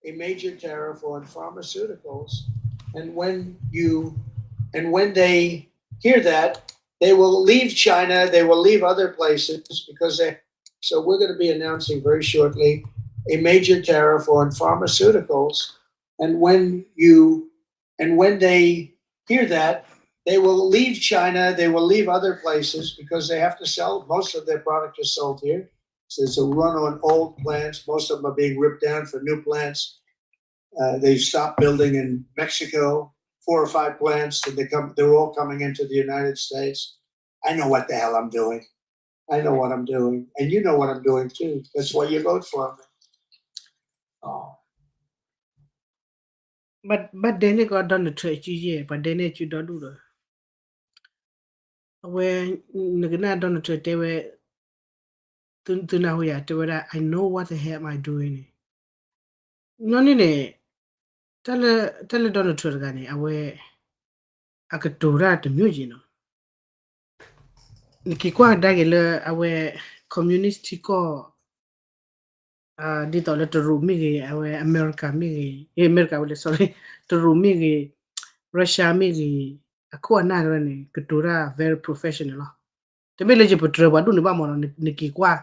a major tariff on pharmaceuticals. And when you, and when they hear that, they will leave China, they will leave other places because they, so we're going to be announcing very shortly a major tariff on pharmaceuticals. And when you, and when they hear that, they will leave China, they will leave other places because they have to sell. Most of their product is sold here. So it's a run on old plants. Most of them are being ripped down for new plants. Uh, they stopped building in Mexico, four or five plants, and they come, they're all coming into the United States. I know what the hell I'm doing. I know what I'm doing, and you know what I'm doing too. That's why you vote for me. ဘၣ်ဒဲန့ၣ်ကီး Donald Trump အစုယဲၢ် ပှၤဒဲန့ၣ်အစုဒီဒူၣ်ဒီး အဝဲ နကနၣ် Donald Trump တဲဝဲ သုနၢ်ဟူယၤ တဲဝဲဒၣ် I know what the hell am I doing န့ၣ် ညီနုၢ်န့ၣ် တၢ်လၢ Donald Trump တဂၤန့ၣ် အဝဲ အကတိၤတၢ်တမျိုးယံၤနီၤ နက့ၤကွၢ်ကဒါက့ၤလၢအဝဲ communist ထံကီၢ် ဒ်သိးလၢတရူးမ့ၢ်ဂ့ၤ အဝဲအမဲရကၤမ့ၢ်ဂ့ၤ အမဲရကၤဝဲလဲၣ် sorry တရူးမ့ၢ်ဂ့ၤ Russia မ့ၢ်ဂ့ၤ အခိၣ်အနၢ်တဖၣ်န့ၣ် ကတိၤတၢ် very professional လီၤ. တမ့ၢ်လၢယပတြၢၤပှၤဒိၣ်န့ၣ်ဘၣ်မ့ၢ်နီၤ နက့ၤကွၢ်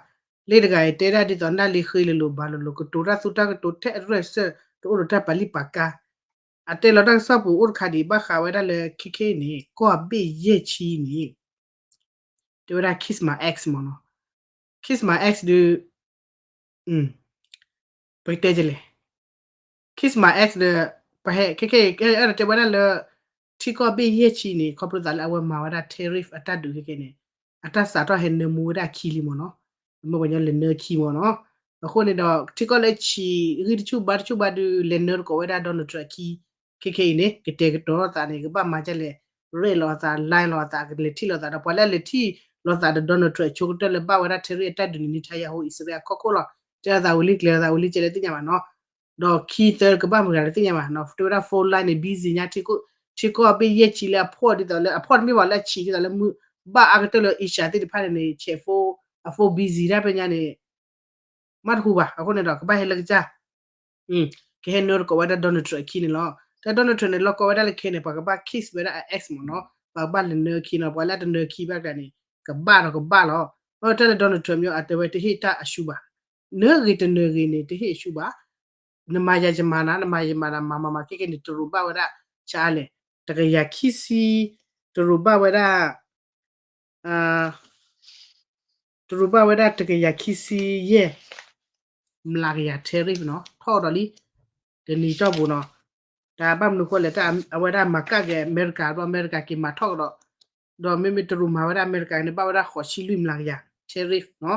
လၢတဂၤအံၤတဲဒၣ်ဒ်သိးနၢ်လံဃ့လိၤလိၤဘၣ်လိၤလိၤ ကတိၤတၢ်သူတၢ်ကတိၤထဲအရဲၣ်စၢၢ် တအိၣ်ဒီးတၢ်ပာ်လံၣ်ပာ်ကါ အတဲလီၤတၢ်ကစီၣ်ပူၤအိၣ်တခါဒံး ဘၣ်ဃးဝဲဒၣ်လၢခဲခဲအံၤန့ၣ် ကီၢ်ဘ့ၣ်ယဲၢ်ဆံန့ၣ် တဲဝဲဒၣ် kiss my ass မ့ၢ်နီၤ kiss my ass ဒုး ပကတဲကလဲၣ် kiss my ass ဒီး ပဟဲခဲခဲအံၤ အဲၣ်ဒိးတဲဝဲဒၣ်လၢ ထံကီၢ်ဘ့ၣ်ယဲၢ်ဆံန့ၣ် ခီဖျိသးလၢအဝဲမၤဝဲဒၣ် tariff အတၢ်ဒုးခဲခဲန့ၣ် အတၢ်စးထီၣ်ဟဲနၢမူဝဲဒၣ်အခံလံမ့ၢ်နီၤ မ့ၢ်ပှၤညီလဲၤနၢခံမ့ၢ်နီၤ အဃိန့ၣ်ဒီး ထံကီၢ်လၢဆံး ဂံၢ်တဆူၣ်ဘါတဆူၣ်ဘါဒုး လဲၤနၢတကိးဝဲဒၣ် Donald Trump အခံ ခဲခဲအံၤန့ၣ် ကတဲာ်ကတီၤသးန့ၣ် ကဘၣ်မၤဒ်လဲၣ် ရဲၣ်လီၤသး လဲလီၤသး ကလဲၤထံၣ်လိာ်သးဒီး ပှၤလၢအလဲၤထံၣ်လိာ်သးဒီး Donald Trump အဆိကတၢၢ်လၢဘၣ်ဝဲဒၣ် tariff အတၢ်ဒုးန့ၣ် Netanyahu အံၣ်စရ့လးအခိၣ်ခိၣ်လီၤ တဲလိာ်သးဝံၤလံ ကျဲၤလိာ်သးဝံၤလံ ကဲလဲၣ်သ့ၣ်ညါဘၣ်နီၤ ဒီးခံသၢကဘၣ်မတၤဂၤလဲၣ်သ့ၣ်ညါဘၣ်နီၤ တဲဝဲဒၣ် phone line န့ၣ် busy ညါ ထံကီၢ်ဘ့ၣ်ယဲၢ်ဆံလၢအဖှီၣ်ဒ်သိးလၢ အဖှီၣ်တမ့ၢ်ဘၣ်လၢအဆံးဒ်သိးလၢမုၢ် ဘၣ်အါကတၢၢ်လၢ Asia သ့ၣ်တဖၣ်န့ၣ်န့ၣ် ဆဲး phone အ phone busy တၢ်ဖဲညါန့ၣ် မ့ၢ်တဟူဘၣ် အဃိန့ၣ်ဒီး ကဘၣ်ဟဲလၢကစၢ် ကဟဲနၢတကိးဝဲဒၣ် Donald Trump အခံန့ၣ်လီၤ. တၢ် Donald Trump န့ၣ် လီၤကီဝဲဒၣ်လၢခဲန့ၣ် ပှၤကဘၣ် kiss ဝဲဒၣ်အ ass မ့ၢ်နီၤ, ပှၤကဘၣ်လဲၤနၢခံနီၤ, ပှၤလၢအတနၢခံဘၣ်တဂၤန့ၣ် ကဘၣ်ဒီးကဘၣ်လီၤ. အတၢ်လၢ Donald Trump မ့ၢ်အတဲဝဲတဟ့ၣ်တၢ်အဆူဘၣ်, နၢဂ့ၤတနၢဂ့ၤန့ၣ် တဟ့ၣ်အဆူဘၣ်, နမၤယၤယမၤနၤ, နမၤယမၤနၤ, မၤမၤမၤခဲကဲန့ၣ် တရူးဘၣ်ဝဲဒၣ် ဆါလဲၣ်, တကယၤခံဆံ, တရူးဘၣ်ဝဲဒၣ် တရူးဘၣ်ဝဲဒၣ်တကယၤခံဆံယဲၢ် မျးကယၤ tariff နီၤ, ထီၣ်ဒီးလံ, တနံၤတီၢ်ပူၤနီၤ, တၢ်ဘၣ်မနုၤဃိလဲၣ်, အဝဲဒၣ်မၤကၣ်က့ၤအမဲရကၤ ဘျီအမဲရကၤက့ၤမၤထီၣ်ကဒီး, ဒီးမ့မ့ၢ်တရူးမၤဝဲဒၣ်အမဲရကၤန့ၣ် ဘၣ်ဝဲဒၣ်ဃိးဆံလွံၢ်မျးကယၤ tariff နီၤ,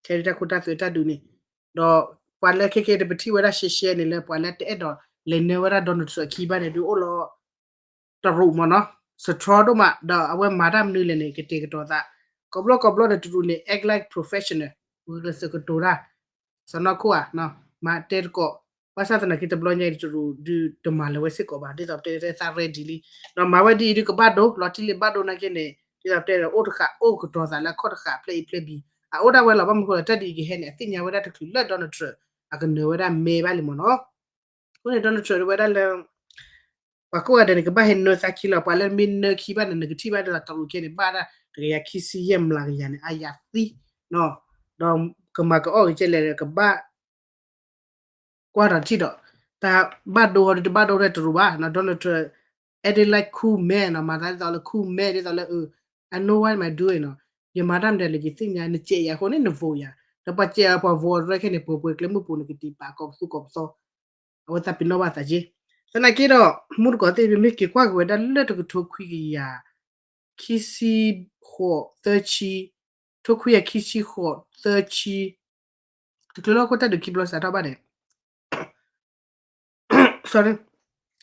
tariff တၢ်ခိတၢ်သွဲတၢ်ဒုးန့ၣ်, ဒီးပှၤလၢခဲကဲတပထံၣ်ဝဲဒၣ်ရှဲရှဲန့ၣ်လၢပှၤလၢတအဲၣ်ဒိးလဲၤနၢဝဲဒၣ် Donald Trump အခံဘၣ်န့ၣ် ဒုးအိၣ်လီၤ တရူးမ့ၢ်နီၤ, စထြီဒိၣ်မး, ဒီးအဝဲမၤတၢ်မနုၤလဲၣ်န့ၣ် ကတဲာ်ကတီၤသး, ကိးဘျီကိးဘျီဒီးတရူးန့ၣ် act like professional, ဝံၤလၢသုကတိၤတၢ်, စီၤနီၢ်ခိၣ်ဧါ, မၤတဲတကိး, ဘၣ်ဆၣ်သနာ်က့တဘျီညါအံၤတရူးဒုးတမၤလၢၤဝဲစ့ၢ်ကီးဘၣ်, ဒ်သိးပတဲလၢသး ready လံ, ဒီးမၤဝဲဒ်အံၤဒုးကဘၣ်ဒိ လီၤတံၢ်လံဘၣ်ဒိနာ်က့န့ၣ်, ဒ်သိးပတဲဒီးအိၣ်တဃာ်အိၣ်ကတီၤသးလၢအခီၣ်တဃာ်ဖျဲၣ်အံၤဖျဲၣ်ဘံ, အအိၣ်ဒၣ်ဝဲလီၤ, ဘၣ်မနုၤဃိလၢတၢ်ဒ်အံၤကဟဲန့ၣ် အသ့ၣ်ညါဝဲဒၣ်တချုးလၢ Donald Trump အကနၢၤဝဲဒၣ်မဲဘၣ်လံမ့ၢ်နီၤ. အဃိန့ၣ် Donald Trump ဝဲဒၣ်လၢ ပှၤကိးဂၤဒဲးန့ၣ် ကဘၣ်ဟဲနၢသးခံလီၤ, ပှၤလၢမ့ၢ်နၢခံဘၣ်န့ၣ် နကထံၣ်ဘၣ်ဒ်သိးတရူးခဲန့ၣ် ဘၣ်ဒၣ်တကယၤခံဆံယဲၢ်မျးကယၤန့ၣ် အယၤသံ, ဒီးကမၤကအီၣ်ဂ့ၤကဲလဲၣ်ဒီး ကဘၣ် ကွၢ်ထီၣ်ထံၣ်ဒီး, တၢ်ဘၣ်ဒိအီၤဒုးတဘၣ်ဒိထဲတရူးဘၣ်, Donald Trump အဲၣ်ဒိး like cool man နီၤ, မၤသးဒ်သိးလၢ cool man ဒ်သိးလၢ I know what am I doing နီၤ, ယမၤတၢ်မနုၤလဲၣ်ယသ့ၣ်ညါ, နစဲးယၤအဃိန့ၣ်န vote ယၤ, ဒီးပှၤစဲးအီၤပှၤ vote ရဲၣ်ခဲန့ၣ် ပှဲၤပှဲၤကျဲမုၢ်ပူၤန့ၣ် ကတံာ်ပာ်ကိးပသူကိးပသီ, အဝဲသးပ့ၤနီၣ်ဘၣ်သးက့, သနာ်က့ဒီး မူတကိးသ့ၣ် ပမ့ၢ်က့ၤကွၢ်က့ၤဝဲဒၣ်လၢတကထိခွံကယၤ ခံဆံဃိးသၢဆံ, ထိခွံကယၤခံဆံဃိးသၢဆံ, တချုးလၢဟီၣ်ခိၣ်တၢ်ဒုးခံဘျီစးထီၣ်ဘၣ်န့ၣ်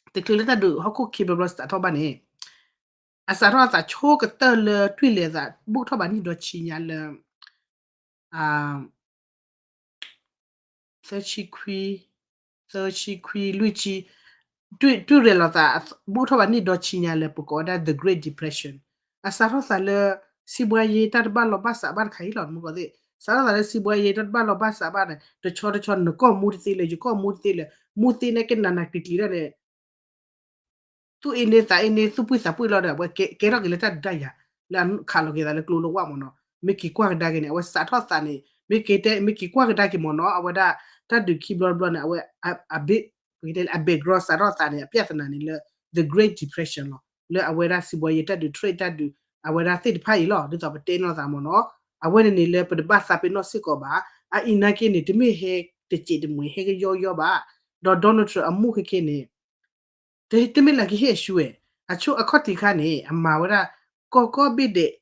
တချုးလၢတၢ်ဒုးဟီၣ်ခိၣ်ခံဘျီဘျီစးထီၣ်ဘၣ်န့ၣ်, အစးထီၣ်အသးဆိကတၢၢ်လၢတွံၢ်လဲၤသး ဘူးထီၣ်ဘၣ်နံၣ်ဒီဆံညါလၢ သၢဆံခွံ, သၢဆံခွံ, လွံၢ်ဆံ, တွံၢ်ရဲၣ်လီၤသး ဘူးထီၣ်ဘၣ်နံၣ်ဒီဆံညါလၢပကိးဝဲဒၣ် The Great Depression, အစးထီၣ်သးလၢ စံးဘှါယ့ တၢ်တဘၣ်လီၢ်ဘၣ်စးဘၣ်တခါအံၤလီၤ မုၢ်ကီၢ်သ့ၣ်, စးထီၣ်သးလၢစံးဘှါယဲ တဘၣ်လီၤဘၣ်စးဘၣ်န့ၣ် တဆီတဆီနကီၢ်မူတသ့လၢၤ ယကီၢ်မူတသ့လၢၤ မူသ့န့ၣ်ကနးနးကျံၤကျံၤဒၣ်န့ၣ် သူၣ်အ့န့သးအ့န့ သူၣ်ဖှံသးဖှံလီၤဒီး အဝဲကဲထီၣ်က့ၤလၢတၢ်ဒုးတၢ်ယၤ လၢခးလီၤက့ၤသးလၢကျိလၢဝၣ်မ့ၢ်နီၤ မ့ၢ်က့ၤကွၢ်ကဒါက့ၤန့ၣ် အဝဲစးထီၣ်သးန့ၣ် မ့ၢ်က့ၤတဲ မ့ၢ်က့ၤကွၢ်ကဒါက့ၤမ့ၢ်နီၤ အဝဲဒၣ် တၢ်ဒုးခံဘျီတဘျီန့ၣ် အဝဲ အဘ့ၣ် ပကတဲလၢအ background စးထီၣ်သးန့ၣ် အပြဿနာန့ၣ်လၢ the Great Depression လီၤ လၢအဝဲဒၣ်စံးဘှါယဲတၢ်ဒုး trade တၢ်ဒုး အဝဲဒၣ်သ့ၣ်တဖၣ်အံၤလီၤ ဒ်သိးပတဲနီၢ်သးမ့ၢ်နီၤ အဝဲန့ၣ်န့ၣ်လၢပတဘၣ်သးပ့ၤနီၣ်စ့ၢ်ကီးဘၣ် အအံၤနာ်က့န့ၣ် တမ့ၢ်ဟဲတစဲးတမှဲၤ ဟဲကယီယီဘၣ် ဒီး Donald Trump အမူၢ်ခဲခဲန့ၣ် တမ့ၢ်လၢကဟ့ၣ်အဆူၣ်ဝဲ အဆိအခီၣ်ထံးခါန့ၣ် အမၤဝဲဒၣ် ကီၢ်ကီၢ်ဘ့ၣ်ဒဲး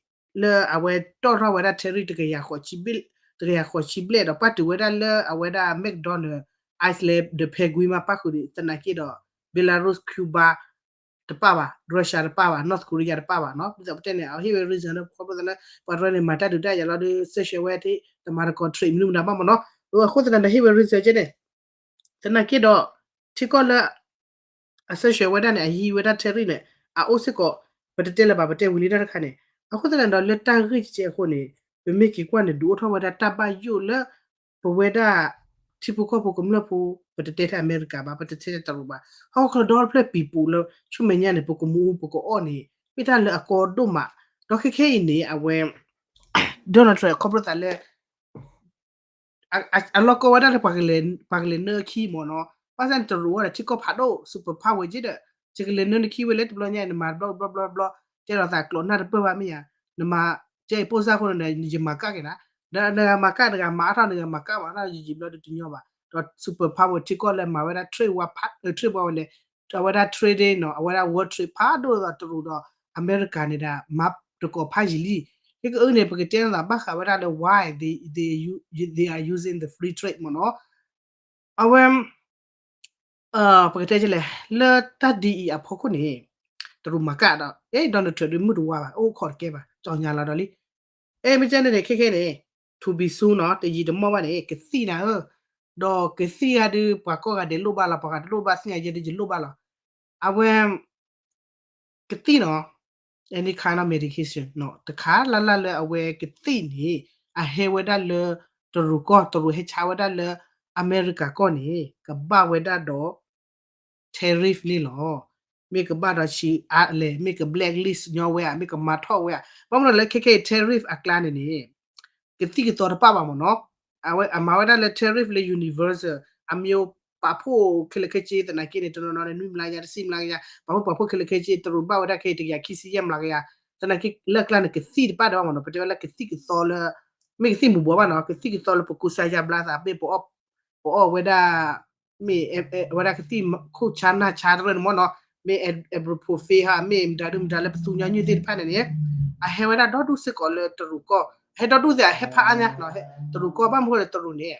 လၢအဝဲတီၣ်ထီၣ်ဝဲဒၣ် tariff တကယၤဃိးဆံဘျဲၣ် တကယၤဃိးဆံဘျဲၣ်ဒီး ပာ်တုၤဝဲဒၣ်လၢအဝဲဒၣ် McDonald, Iceland ဒီး Paraguay မးပၣ်ဃုာ်ဒံး သနာ်က့ဒီး Belarus, Cuba တပၣ်ဘၣ် Russia တပၣ်ဘၣ် North Korea တပၣ်ဘၣ်နီၤ ဒ်သိးပတဲန့ၣ် အဟ့ၣ်ဝဲ reason လၢခီဖျိသးလၢ ပှၤတရၢန့ၣ် မၤတၢ်ဒုးတၢ်ယၤလီၤဒီး စဲးဆှဲဝဲတမၤတကီး trade မနုၤမတၤဘၣ်မ့ၢ်နီၤ အဃိသတးန့ၣ် ဟ့ၣ်ဝဲ reason ကဲန့ၣ် သနာ်က့ဒီး ထံကီၢ်လၢ အစဲးဆှဲဝဲဒၣ်န့ၣ် အယံၤဝဲဒၣ် tariff န့ၣ် အအိၣ်စ့ၢ်ကီး ပတတဲလၢၤဘၣ် ပတဲဝံၤလံတၢ်တခါန့ၣ် အဃိသတးန့ၣ်ဒီး လၢတၢ်ဂ့ၢ်ကဲအဃိန့ၣ် ပမ့ၢ်က့ၤကွၢ်န့ၣ် ဒုးအိၣ်ထီၣ်ဝဲဒၣ်တၢ်ဘၣ်ယိၣ်လၢ ပဝဲဒၣ် ထံဖိကီၢ်ဖိကမျၢၢ်ဖိ ပတတဲထဲအမဲရကၤဘၣ် ပတတဲထဲတရူးဘၣ် ဟီၣ်ခိၣ်ချၢဒီတဖျၢၣ်ပံၤပူၤလၢ ဆူမဲာ်ညါန့ၣ် ပကမူပကအီၣ်န့၁ၣ် မ့ၢ်တၢ်လၢအကီဒိၣ်မး ဒီးခဲခဲအံၤန့ၣ် အဝဲ Donald Trump ခီဖျိသးလၢ အလီၢ်ကီဝဲဒၣ်လၢ ပှၤကလဲၤနၢအခံမ့ၢ်နီၤ ဘၣ်ဆၣ်န့ၣ်တရူးဝဲဒီးထံကီၢ်ဖးဒိၣ် super power က့ဒီး ယကလဲၤနၢနခံဝဲလၢတဘျီညါအံၤ နမၤတဘျီတဘျီတဘျီ ကဲဒီးသးကျိးနၢ်တပၢၢ်ဘၣ်မ့ၢ်ဧါ နမၤ ကဲအံၤပိၢ်စၢ်အဃိန့ၣ် ယမၤကၣ်က့ၤနၤ ဒီးနဂၤမၤကၣ် နဂၤမၤအါထီၣ် နဂၤမၤကၣ်မၤအါထီၣ် ယယံာ်ဘျီဒုးတညီဘၣ် ဒီး super power ထံကီၢ်လၢမၤဝဲဒၣ် trade war, trade war ဝဲလဲၣ် အဝဲဒၣ် trading နီၤ အဝဲဒၣ် world trade ဖးဒိၣ်ဒီးတရူးဒီးအမဲရကၤန့ၣ်ဒီး မၤတကိးဖးယံာ်လံ ခဲကအုန့ၣ် ပကတဲန့ၣ်သးဘၣ်ဃးဝဲဒၣ်လၢ why they, they, they are using the free trade မ့ၢ်နီၤ အဝဲ ပကတဲလဲၣ် လၢတၢ်ဒ်အံၤအဖီခိၣ်န့ၣ် တရူးမၤကၣ်ဒီး အဲ Donald Trump ဒုးမုၢ်တဝါဘၣ် အိၣ်ခိးတကဲဘၣ် ကၠီညါလီၤဒီးလံ အဲ မ့ၢ်ကဲန့ၣ်န့ၣ် ခဲခဲန့ၣ် to be soon နီၤ တယံာ်တမီၢ်ဘၣ်န့ၣ် ကသံၣ်နၤဧၢ ဒီးကသံၣ်ဂၤဒုး ပှၤကိးဂၤဒဲးလိၣ်ဘၣ်လီၤ ပှၤဂၤတလိၣ်ဘၣ် သ့ၣ်ညါယဲဒုးယလိၣ်ဘၣ်လီၤ အဝဲ ကသံၣ်နီၤ any kind of medication နီၤ တခါလၢ်လၢ်လၢအဝဲကသံၣ်န့ၣ် အဟဲဝဲဒၣ်လၢတရူးကီၢ် တရူးဟဲဆါဝဲဒၣ်လၢအမဲရကၤကီၢ်န့ၣ် ကဘၣ်ဝဲဒၣ်ဒီး tariff န့ၣ်လီၤ. မ့ၢ်ကဘၣ်ဒီးဆံးအါလဲၣ် မ့ၢ်က blacklist ညီဝဲဧါ မ့ၢ်ကမၤထီၣ်ဝဲဧါ ဘၣ်မနုၤလၢခဲခဲအံၤ tariff အကျါန့ၣ်န့ၣ် ကသံၣ်ကသီတပၣ်ဘၣ်မ့ၢ်နီၤ အဝဲအမၤဝဲဒၣ်လၢ tariff လၢ universal အမ့ၢ်ပာ်ဖှိၣ်ခဲလၢာ်ခဲဆ့ သနာ်က့န့ၣ် တနီၤနီၤန့ၣ် နွံမျးကယၤ တဆံမျးကယၤ ပာ်ဖှိၣ်ပာ်ဖှိၣ်ခဲလၢာ်ခဲဆ့ တရူးဘၣ်ဝဲဒၣ်ခဲအံၤ တကယၤခံဆံယဲၢ်မျးကယၤ သနာ်က့လၢအကျါန့ၣ် ကသံၣ်တပၣ်ဒံးဘၣ်မ့ၢ်နီၤ ပတဲဝဲလၢကသံၣ်ကသီလၢ မ့ၢ်ကသံၣ်မူၤဘှီးဘၣ်နီၤ ကသံၣ်ကသီလၢပကူစါယါဘျါသး မ့ၢ်ပအီၣ် ပအီၣ်ဝဲဒၣ် မ့ၢ်ဝဲဒၣ်ကသံၣ်ခိၣ်ဆါနၢ်ဆါတရၢၣ်န့ၣ်မ့ၢ်နီၤ မ့ၢ် ibuprofen ဟါ မ့ၢ်မတၤဒုမတၤလၢပသူညီနုၢ်သ့ၣ်တဖၣ်န့ၣ်န့ၣ် အဟဲဝဲဒၣ်ဒီဒူၣ်စ့ၢ်ကီးလၢတရူးကီၢ် ဟဲဒီဒူၣ်သ့ၣ် အဟဲဖးအါညါ တရူးကီၢ် ဘၣ်မနုၤဃိလၢတရူးန့ၣ်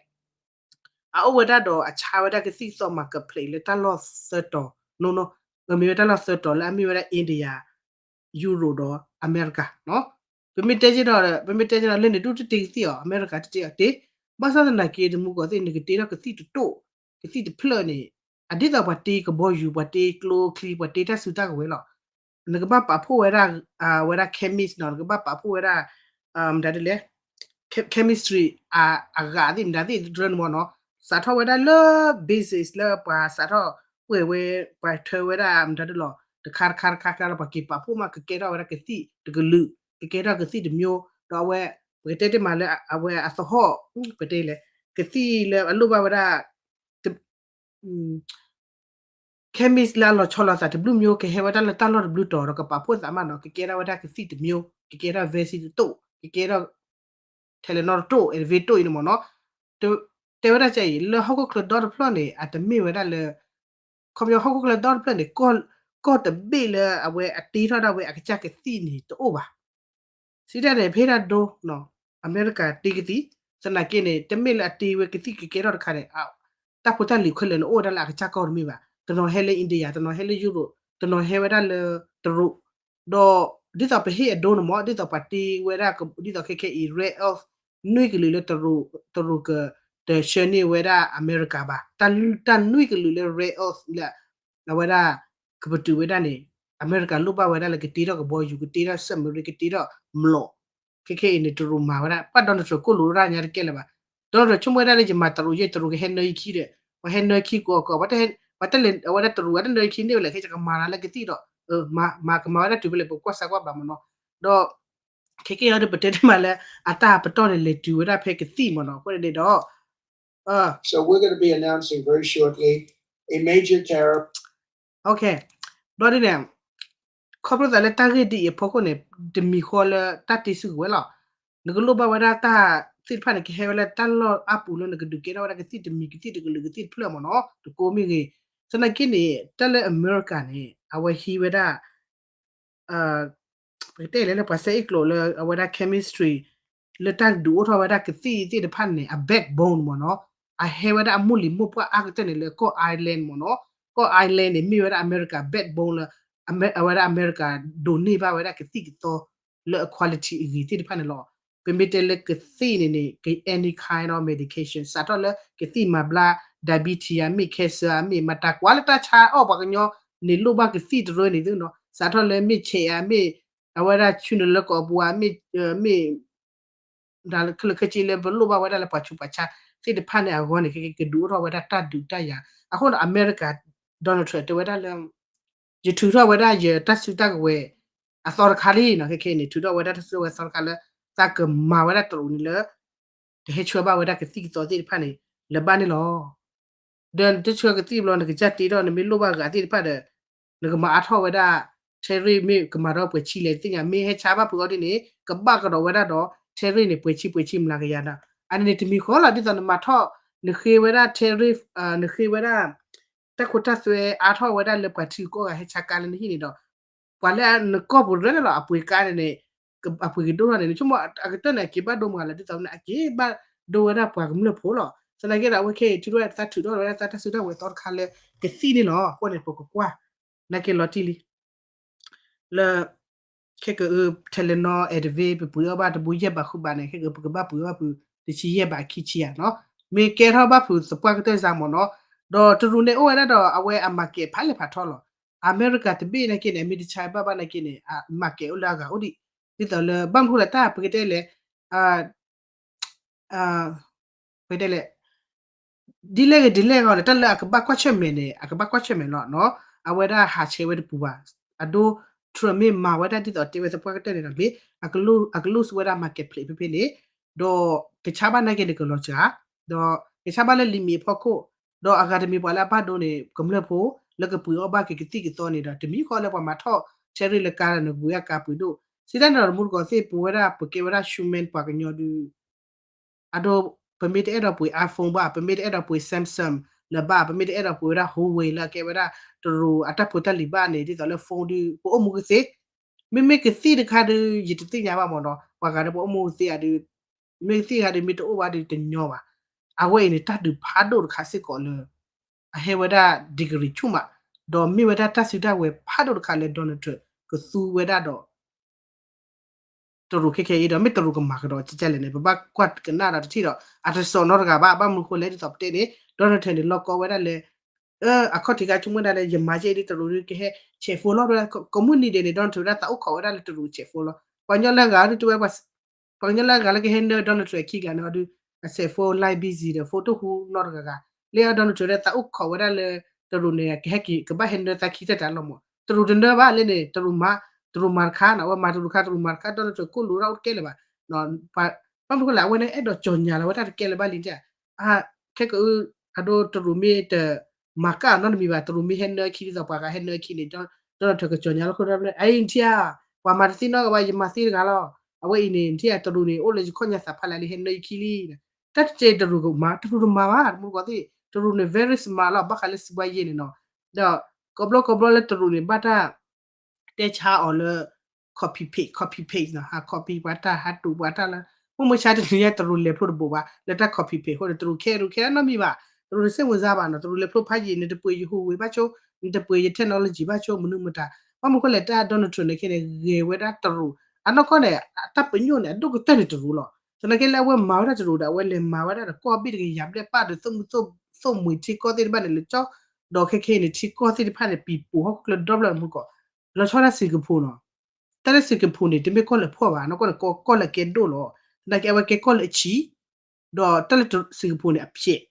အအိၣ်ဝဲဒၣ်ဒီးအဆါဝဲဒၣ်ကသံၣ်ကသီ marketplace လၢတၢ်လီၢ်သၢတီၤ နီၤ မ့ၢ်ဝဲတၢ်လီၢ်သၢတီၤလၢအမ့ၢ်ဝဲဒၣ် India, Europe ဒီးအမဲရကၤ ပမ့ၢ်တဲက့ၤဒီး ပမ့ၢ်တဲက့ၤဒီး လၢန့ၣ်ဒူၣ်တတ့ကသံၣ်အီၤ အမဲရကၤတတ့အီၤတ့ ဘၣ်ဆၣ်သနာ်က့ တမူကီၢ်သ့ၣ် နကတ့ထီၣ်ကသံၣ်တတိၣ် ကသံၣ်တဖျၢၣ်န့ၣ် အဒ်သိးပှၤတ့ကဘီယူၤ ပှၤတ့ကျိချံ ပှၤတ့တၢ်စုတၢ်ကဝဲၤလီၤ. နကဘၣ်ပာ်ဖှိၣ်ဝဲဒၣ် ဝဲဒၣ် chemist နီၤ နကဘၣ်ပာ်ဖှိၣ်ဝဲဒၣ် မတၤဒ်လဲၣ် chemistry အဂၤသ့ၣ် မတၤသ့ၣ်တရၢန့ၣ်မ့ၢ်နီၤ စးထီၣ်ဝဲဒၣ်လၢ basis လၢပှၤစးထီၣ်ကွဲးဝဲ ပှၤထၢဝဲဒၣ် မတၤဒ်လီၤ တခါတခါတခါတခါလၢပှၤက့ၤပာ်ဖှိၣ်မး ကကဲထီၣ်ဝဲဒၣ်ကသံၣ်တကလုာ် ကကဲထီၣ်ကသံၣ်တမျိုး ဒီးအဝဲ ပကတဲတ့ၢ်မးလၢအဝဲအသဟီၣ် ပတဲလဲၣ် ကသံၣ်လၢအလိၣ်ဘၣ်ဝဲဒၣ် chemist လၢအလီၤဆီလိာ်သးတဘျုးမျိုး ကဟဲဝဲဒၣ်လၢတၢ်လီၢ်တဘျုးတီၤ ဒီးကပာ်ဖှိၣ်သးမးနီၤ ကကဲထီၣ်ဝဲဒၣ်ကသံၣ်တမျိုး ကကဲထီၣ် vaccine တတိၣ် ကကဲထီၣ် Tylenol တတိၣ် Advil တတိၣ်အံၤန့ၣ်မ့ၢ်နီၤ တဲဝဲဒၣ်ကအံၤ လၢဟီၣ်ခိၣ်ချၢဒီတဖျၢၣ်န့ၣ် အတမ့ၢ်ဝဲဒၣ်လၢ ခီပညီဟီၣ်ခိၣ်ချၢဒီတဖျၢၣ်န့ၣ် ကီၢ်တဘ့ၣ်လၢအဝဲအတ့ထီၣ်ဒၣ်ဝဲအကစၢ်ကသံၣ်န့ၣ်တအိၣ်ဘၣ် စံးတၢ်န့ၣ် ဖဲဒၣ်ဒိ အမဲရကၤတ့ကသံၣ် သနာ်က့န့ၣ် တမ့ၢ်လၢအတ့ဝဲကသံၣ်ကကဲထီၣ်တခါန့ၣ် တၢ်ဖိတၢ်လံၤခဲလၢာ်န့ၣ် အိၣ်ဝဲဒၣ်လၢအကစၢ်ကီၢ်တမ့ၢ်ဘၣ် တနီၤဟဲလၢ India တနီၤဟဲလၢ Europe တနီၤဟဲဝဲဒၣ်လၢတရူး ဒီးဒ်သိးပဟ့ၣ်အဒိန့ၣ်မ့ၢ် ဒ်သိးပှၤတ့ဝဲဒၣ် ဒ်သိးခဲခဲအံၤ rare earth နွံကလုာ်လၢတရူး တရူးကတဆှၢန့ၢ်ဝဲဒၣ်အမဲရကၤဘၣ် တၢ်နွံကလုာ်လၢ rare earth လၢ အဝဲဒၣ် ကပတုာ်ဝဲဒၣ်န့ၣ် အမဲရကၤလိၣ်ဘၣ်ဝဲဒၣ်လၢကတ့ထီၣ်ကဘီယူၤ ကတ့ထီၣ် submarine ကတ့ထီၣ်မျိာ် ခဲခဲအံၤန့ၣ် တရူးမၤဝဲဒၣ် ပှၤ Donald Trump ကိၣ်လိာ်တၢ်ညါတကဲလၢၤဘၣ်. Donald Trump ဆိကမိၣ်ဝဲဒၣ်လၢယမၤတရူးယဲ တရူးကဟဲနၢယခံဒီး ပှၤဟဲနၢခံကိးကီး ပှၤတလဲၤ အဝဲဒၣ်တရူး အတနၢယခံန့ၢ်ဝဲလဲၣ် ခဲကမၤနၤလၢကသံၣ်ဒီး မၤကမၤဝဲဒၣ်တုၤဖဲလဲၣ် ပကွၢ်စၢကွၢ်ဘၣ်မ့ၢ်နီၤ. ဒီး ခဲကဲအံၤဒီး ပတဲတမံၤလၢ အတၢ်ပတီၢ်န့ၣ် လဲၤတုၤဝဲဒၣ်ဖဲကသံၣ်မ့ၢ်နီၤ အဃိန့ၣ်ဒီး So we're gonna be announcing very shortly a major tariff. ဘျီဒ်န့ၣ် ခီဖျိသးလၢတၢ်ဂ့ၢ်ဒ်အံၤအဖီခိၣ်န့ၣ် တမံၤဃီလၢတၢ်တ့စုကဝဲၤလီၤ. နကလိၣ်ဘၣ်ဝဲဒၣ်တၢ်သ့ၣ်တဖၣ်န့ၣ် ကဟဲဝဲလၢတၢ်လီၢ်အါပူၤလၢနကဒုးကဲထီၣ်ဝဲဒၣ်ကသံၣ်တမံၤကသံၣ်တကလုာ်ကသံၣ်တဖျၢၣ်မ့ၢ်နီၤ တကိးမ့ၢ်ဂ့ၤ. သနာ်က့န့ၣ် တၢ်လၢအမဲရကၤန့ၣ် အဝဲဟံးဝဲဒၣ် ပကတဲလဲၣ်လၢပှၤစဲအ့ၣ်ကျိာ်လၢအဝဲဒၣ် chemistry လၢတၢ်ဒုးအိၣ်ထီၣ်ဝဲဒၣ်ကသံၣ်သ့ၣ်တဖၣ်န့ၣ် အ backbone မ့ၢ်နီၤ အဟဲဝဲဒၣ်အမိၢ်လံၤမိၢ်ပှၢ်အါကတၢၢ်န့ၣ်လၢကီၢ် Ireland မ့ၢ်နီၤ. ကီၢ် Ireland န့ၣ် မ့ၢ်ဝဲဒၣ်အမဲရကၤ backbone လၢ အဝဲဒၣ်အမဲရကၤဒိးန့ၢ်ဘၣ်ဝဲဒၣ်ကသံၣ်ကသီလၢအ quality အဂ့ၤသ့ၣ်တဖၣ်န့ၣ်လီၤ. ပမ့ၢ်တဲလၢကသံၣ်န့ၣ်န့ၣ် any kind of medication စးထီၣ်လၢကသံၣ်မၤဘျါ diabetes အမ့ၢ် cancer အမ့ၢ် မၤတၢ်ကွၢ်လၢတၢ်ဆါအီၣ်ပှၤကညီ န့ၣ်လိၣ်ဘၣ်ကသံၣ်တရၢန့ၣ်သ့နီၤ စးထီၣ်လၢမ့ၢ်ဆဲးအမ့ၢ် အဝဲဒၣ်ဆူနလၢကီၢ်ပူၤအမ့ၢ် မ့ၢ် ဒ်လၢခဲလၢာ်ခဲဆ့လၢပလိၣ်ဘၣ်ဝဲဒၣ်လၢပှၤဆူးပှၤဆါသ့ၣ်တဖၣ်န့ၣ်အဂီၢ်န့ၣ် ကကဒုးအိၣ်ထီၣ်ဝဲဒၣ်တၢ်ဒုးတၢ်ယၤ အဃိဒီးအမဲရကၤ Donald Trump တဲဝဲဒၣ်လၢ ယထုးထီၣ်ဝဲဒၣ်ယတၢ်စုတၢ်ကဝဲၤအသီတခါလံနီၤ ခဲခဲအံၤန့ၣ် ထုးထီၣ်ဝဲဒၣ်တၢ်စုတၢ်ကဝဲၤသီတခါလၢ သးကမၤဝဲဒၣ်တရူးန့ၣ်လၢ တဟဲဆှၢဘၣ်ဝဲဒၣ်ကသံၣ်ကသီသ့ၣ်တဖၣ်န့ၣ် လၢၤဘၣ်န့ၣ်လီၤ. ဒီးနတဆှၢကသံၣ်ဘျီ နကစၢ်တ့ထီၣ် နမ့ၢ်လိၣ်ဘၣ်ဂၤသ့ၣ်တဖၣ်ဒီး နကမၤအါထီၣ်ဝဲဒၣ် tariff မ့ၢ်ကမၤထီၣ်ပှဲၤဆံလဲၣ်တသ့ၣ်ညါ မ့ၢ်ဟဲဆါဘၣ်ဖုးအီၤဒ်န့ၣ် ကဘၣ်ကဒီးဝဲဒၣ်ဒီး tariff န့ၣ် ပှဲၤဆံပှဲၤဆံမျးကယၤဒီး အန့ၣ်န့ၣ်တမံၤဃီလီၤ ဒ်သိးနမၤထီၣ် နဃ့ဝဲဒၣ် tariff နဃ့ဝဲဒၣ် တၢ်ခိတၢ်သွဲအါထီၣ်ဝဲဒၣ်လၢပှၤထံဂုၤကီၢ်ဂၤဟဲဆါကါလၢနဟံၣ်န့ၣ်ဒီး ပှၤလၢနကီၢ်ပူၤရဲၣ်န့ၣ်လီၤ အပှ့ၤကါန့ၣ်န့ၣ် အပှ့ၤကဒိၣ်ထီၣ်န့ၣ် နဆိကမိၣ်အကတၢၢ်န့ၣ် အက့ၤဘၣ်ဒိမးလၢဒ်သိးန့ၣ် အက့ၤဘၣ်ဒိဝဲဒၣ်ပှၤကမျၢၢ်ဖိလီၤ. သနာ်က့ဒီး အဝဲခဲအံၤ ထုးထီၣ်ဝဲဒၣ်သးထုးထီၣ်ဝဲဒၣ်သးတၢ်စုတၢ်ဝဲၤသီတခါလၢကသံၣ်န့ၣ်လီၤ. အဃိန့ၣ် ပကကွၢ် နာ်က့လီၤတံၢ်လံ လၢ ခဲကအု Tylenol Advil ပပှ့ၤအီၣ်ဘၣ်တဘိယဲၢ်ဘးဃုဘးန့ၣ် ခဲကအု ပကဘၣ်ပှ့ၤအီၣ်ဘၣ်ဖုး တဆံယဲၢ်ဘးခံဆံဧါနီၤ မ့ၢ်ကဲထီၣ်ဘၣ်ဖုးသပှၢ်ကတၢၢ်စ့ၢ်မ့ၢ်နီၤ ဒီးတရူးန့ၣ်အိၣ်ဝဲဒၣ်ဒီးအဝဲအ market ဖးလဲၣ်ဖးထီလီၤ. အမဲရကၤတဘ့ၣ်နာ်က့န့ၣ် အမ့ၢ်တဆါဘၣ်ဘၣ်နာ်က့န့ၣ် အ market အိၣ်လၢအဂၤအိၣ်ဒံး ဒ်သိးလၢ ဘၣ်မနုၤဃိလဲၣ်တၢ်ပကတဲလဲၣ် ပတဲလဲၣ် ဒ်လဲၣ်ဂ့ၤဒ်လဲၣ်ဂ့ၤန့ၣ် တၢ်လၢအကဘၣ်ကွၢ်ဆၢၣ်မဲာ်န့ၣ် အကဘၣ်ကွၢ်ဆၢၣ်မဲာ်လီၤနီၤ အဝဲဒၣ်ဟးဆှဲးဝဲတပူၤဘၣ် အဒိ Trump မ့ၢ်မၤဝဲဒၣ်ဒ်သိးတဲဝဲသပှၢ်ကတၢၢ်န့ၣ်ဒီး မ့ၢ်အက close ဝဲဒၣ် marketplace ဖဲဖဲန့ၣ် ဒီးကဆါဘၣ်နာ်က့န့ၣ်ကလီၤစှၤ ဒီးကဆါဘၣ်လၢလံာ်မံၤအဖီခိၣ် ဒီးအဂၤတမံၤပှၤလၢအဘၣ်ဒိန့ၣ် ကမျၢၢ်ဖိ လၢကပှ့ၤအီၣ်ဘၣ်က့ၤကသံၣ်ကသီန့ၣ်ဒီး တမံၤဃီလၢပှၤမၤထီၣ် tariff လၢကါဒီးနကပှ့ၤအကါပှ့ၤဒိၣ် စံးတၢ်န့ၣ်ဒီးတမူတကိးသ့ၣ် ပဝဲဒၣ်ပကဲဝဲဒၣ် human ပှၤကညီဒုး အဒိ ပမ့ၢ်တအဲၣ်ဒိးပှ့ၤ iPhone ဘၣ် ပမ့ၢ်တအဲၣ်ဒိးပှ့ၤ Samsung လၢၤဘၣ် ပမ့ၢ်တအဲၣ်ဒိးပှ့ၤဝဲဒၣ် Huawei လၢအကဲဝဲဒၣ်တရူးအတၢ်ဖိတၢ်လံၤဘၣ်န့ၣ် ဒ်သိးလၢ phone ဒုး ပအိၣ်မူကသ့ မ့မ့ၢ်ကသံၣ်တခါဒုး ယတသ့ၣ်ညါဘၣ်မ့ၢ်နီၤ ပှၤဂၤဒီးပအိၣ်မူကသ့ဧါဒုး မ့ၢ်ကသံၣ်တခါဒုး မ့ၢ်တအိၣ်ဘၣ်ဒုးတညီဘၣ် အဝဲအံၤန့ၣ် တၢ်ဒုးဖးဒိၣ်တခါစ့ၢ်ကီးလၢ အဟဲဝဲဒၣ် degree ဆူၣ်မး ဒီးမ့ၢ်ဝဲဒၣ်တၢ်စုတၢ်ဝဲၤဖးဒိၣ်တခါလၢ Donald Trump ကသူဝဲဒၣ်ဒီး တရူးခဲခဲအံၤဒီး မ့ၢ်တရူးကမၤကဒီးကကလဲၣ်န့ၣ် ပဘၣ်ကွၢ်ကနၣ်ဒီးတထံၣ်ဒီး အတစိာ်နီတဂၤဘၣ် ဘၣ်မနုၤဃိလဲၣ်ဒ်သိးပတဲန့ၣ် Donald Trump န့ၣ် လီၢ်ကီဝဲဒၣ်လၢ အခီၣ်ထံးခါဆိကမိၣ်ဒၣ်လၢ ယမၤကဲအံၤဒ်တရူးဒုးကဟဲ check phone လီၤ ကိးမုၢ်နံၤဒဲးန့ၣ် Donald Trump ဝဲဒၣ်သးအိၣ်ခိးဝဲဒၣ်လၢတရူး check phone လီၤ ပှၤကညီလၢအဂၤဒုးတဲဝဲ ပှၤကညီလၢအဂၤလၢကဟဲနၢ Donald Trump ခံကျါန့ၣ်အီၤဒုး အ check phone line busy ဒီး phone တဟူနီတဂၤဂၤ လၢအ Donald Trump ဒီးသးအိၣ်ခိးဝဲဒၣ်လၢ တရူးန့ၣ် ကဟဲက့ၤ ကဘၣ်ဟဲနၢသးခံတၢ်တၢ်လီၤမး တရူးတနၢဘၣ်လၢန့ၣ် တရူးမၤ တရူးမၤတခါန့ၣ် အဝဲမၤတရူးခါ တရူးမၤတခါ Donald Trump ကိၣ်လိာ်တၢ်အိၣ်တကဲလၢၤဘၣ် ဘၣ်မနုၤဃိလဲၣ် အဝဲန့ၣ်အဲၣ်ဒိးကၠီၤညါလီၤဝဲတၢ်တကဲလၢၤဘၣ်လံ ခဲကအု အဒိတရူးမ့ၢ်တ မၤကၣ်အီၤနီတမံၤဘၣ် တရူးမ့ၢ်ဟဲနၢခံဒ်သိးပှၤဂၤဟဲနၢခံန့ၣ် Donald Trump ကကၠီၤညါလီၤခိၣ်ဒီဖျၢၣ် အအံၤနထံၣ်ဧါ ပှၤမၤတသ့နီတဂၤဘၣ် ယမၤသ့တဂၤလီၤ အဝဲအံၤန့ၣ် နထံၣ်ဧါ တရူးန့ၣ် အိၣ်လၢယခီၣ်ညါသးဖးလၢလံ ဟဲနၢယခံလံ တၢ်တကဲတရူးကမၤ တရူးတမၤဘၣ် တမူတကိးသ့ၣ် တရူးန့ၣ် very smart လီၤ ဘၣ်ဃးလၢစီးပွားရေးန့ၣ်နီၤ ဒီး ကဘျီကဘျီလၢတရူးန့ၣ် ဘၣ်တၢ် တဲဆါအီၤလၢ copy paste copy paste နီၤ ဟး copy ပှၤတၢ် ဟးတူးပှၤတၢ်လၢ မုၢ်မဆါတနံၤညါတရူးလဲၤဖျိတဘိးဘၣ် လၢတၢ် copy paste အဃိန့ၣ် တရူးခဲအံၤတရူးခဲအံၤနီတမံၤဘၣ် တရူးတစဲးမုာ်စါဘၣ်နီၤ တရူးလဲၤဖျိဖးယံာ်န့ၣ် တပှ့ၤယဟူးဝ့ၤဘၣ်ဆိ နတပှ့ၤယ technology ဘၣ်ဆိ မနုၤမတၤ ဘၣ်မနုၤဃိလဲၣ် တၢ် Donald Trump န့ၣ်ခဲန့ၣ် ဂဲၤဝဲဒၣ်တရူး အနီၢ်ကီၢ်န့ၣ် အတၢ်ပညိၣ်န့ၣ် အဒိၣ်ကတၢၢ်န့ၣ်တရူးလီၤ သနာ်က့လၢအဝဲမၤဝဲဒၣ်တရူးဒီး အဝဲလဲၤမၤဝဲဒၣ်ဒီး ကီၢ်ဘ့ၣ်တကယၤဘျဲၣ်ပၢ်ဒီး သိၣ်မှံထံကီၢ်သ့ၣ်တဖၣ်န့ၣ် လၢကၠီ ဒီးခဲခဲအံၤန့ၣ် ထံကီၢ်သ့ၣ်တဖၣ်န့ၣ် ပံၤပူၤဟီၣ်ခိၣ်ချၢဒီဖျၢၣ်မူကီး လီၤဆီဒၣ် Singapore နီၤ တၢ်လၢ Singapore န့ၣ် တမ့ၢ်ကီၢ်လၢအဖှီၣ်ဘၣ်, နီၢ်ကီၢ်န့ၣ် ကီၢ်လၢအကဲဒိၣ်လီၤ. သနာ်က့အဝဲကဲကီၢ်လၢအဆံး, ဒီးတၢ်လၢ Singapore န့ၣ်အဖျဲး,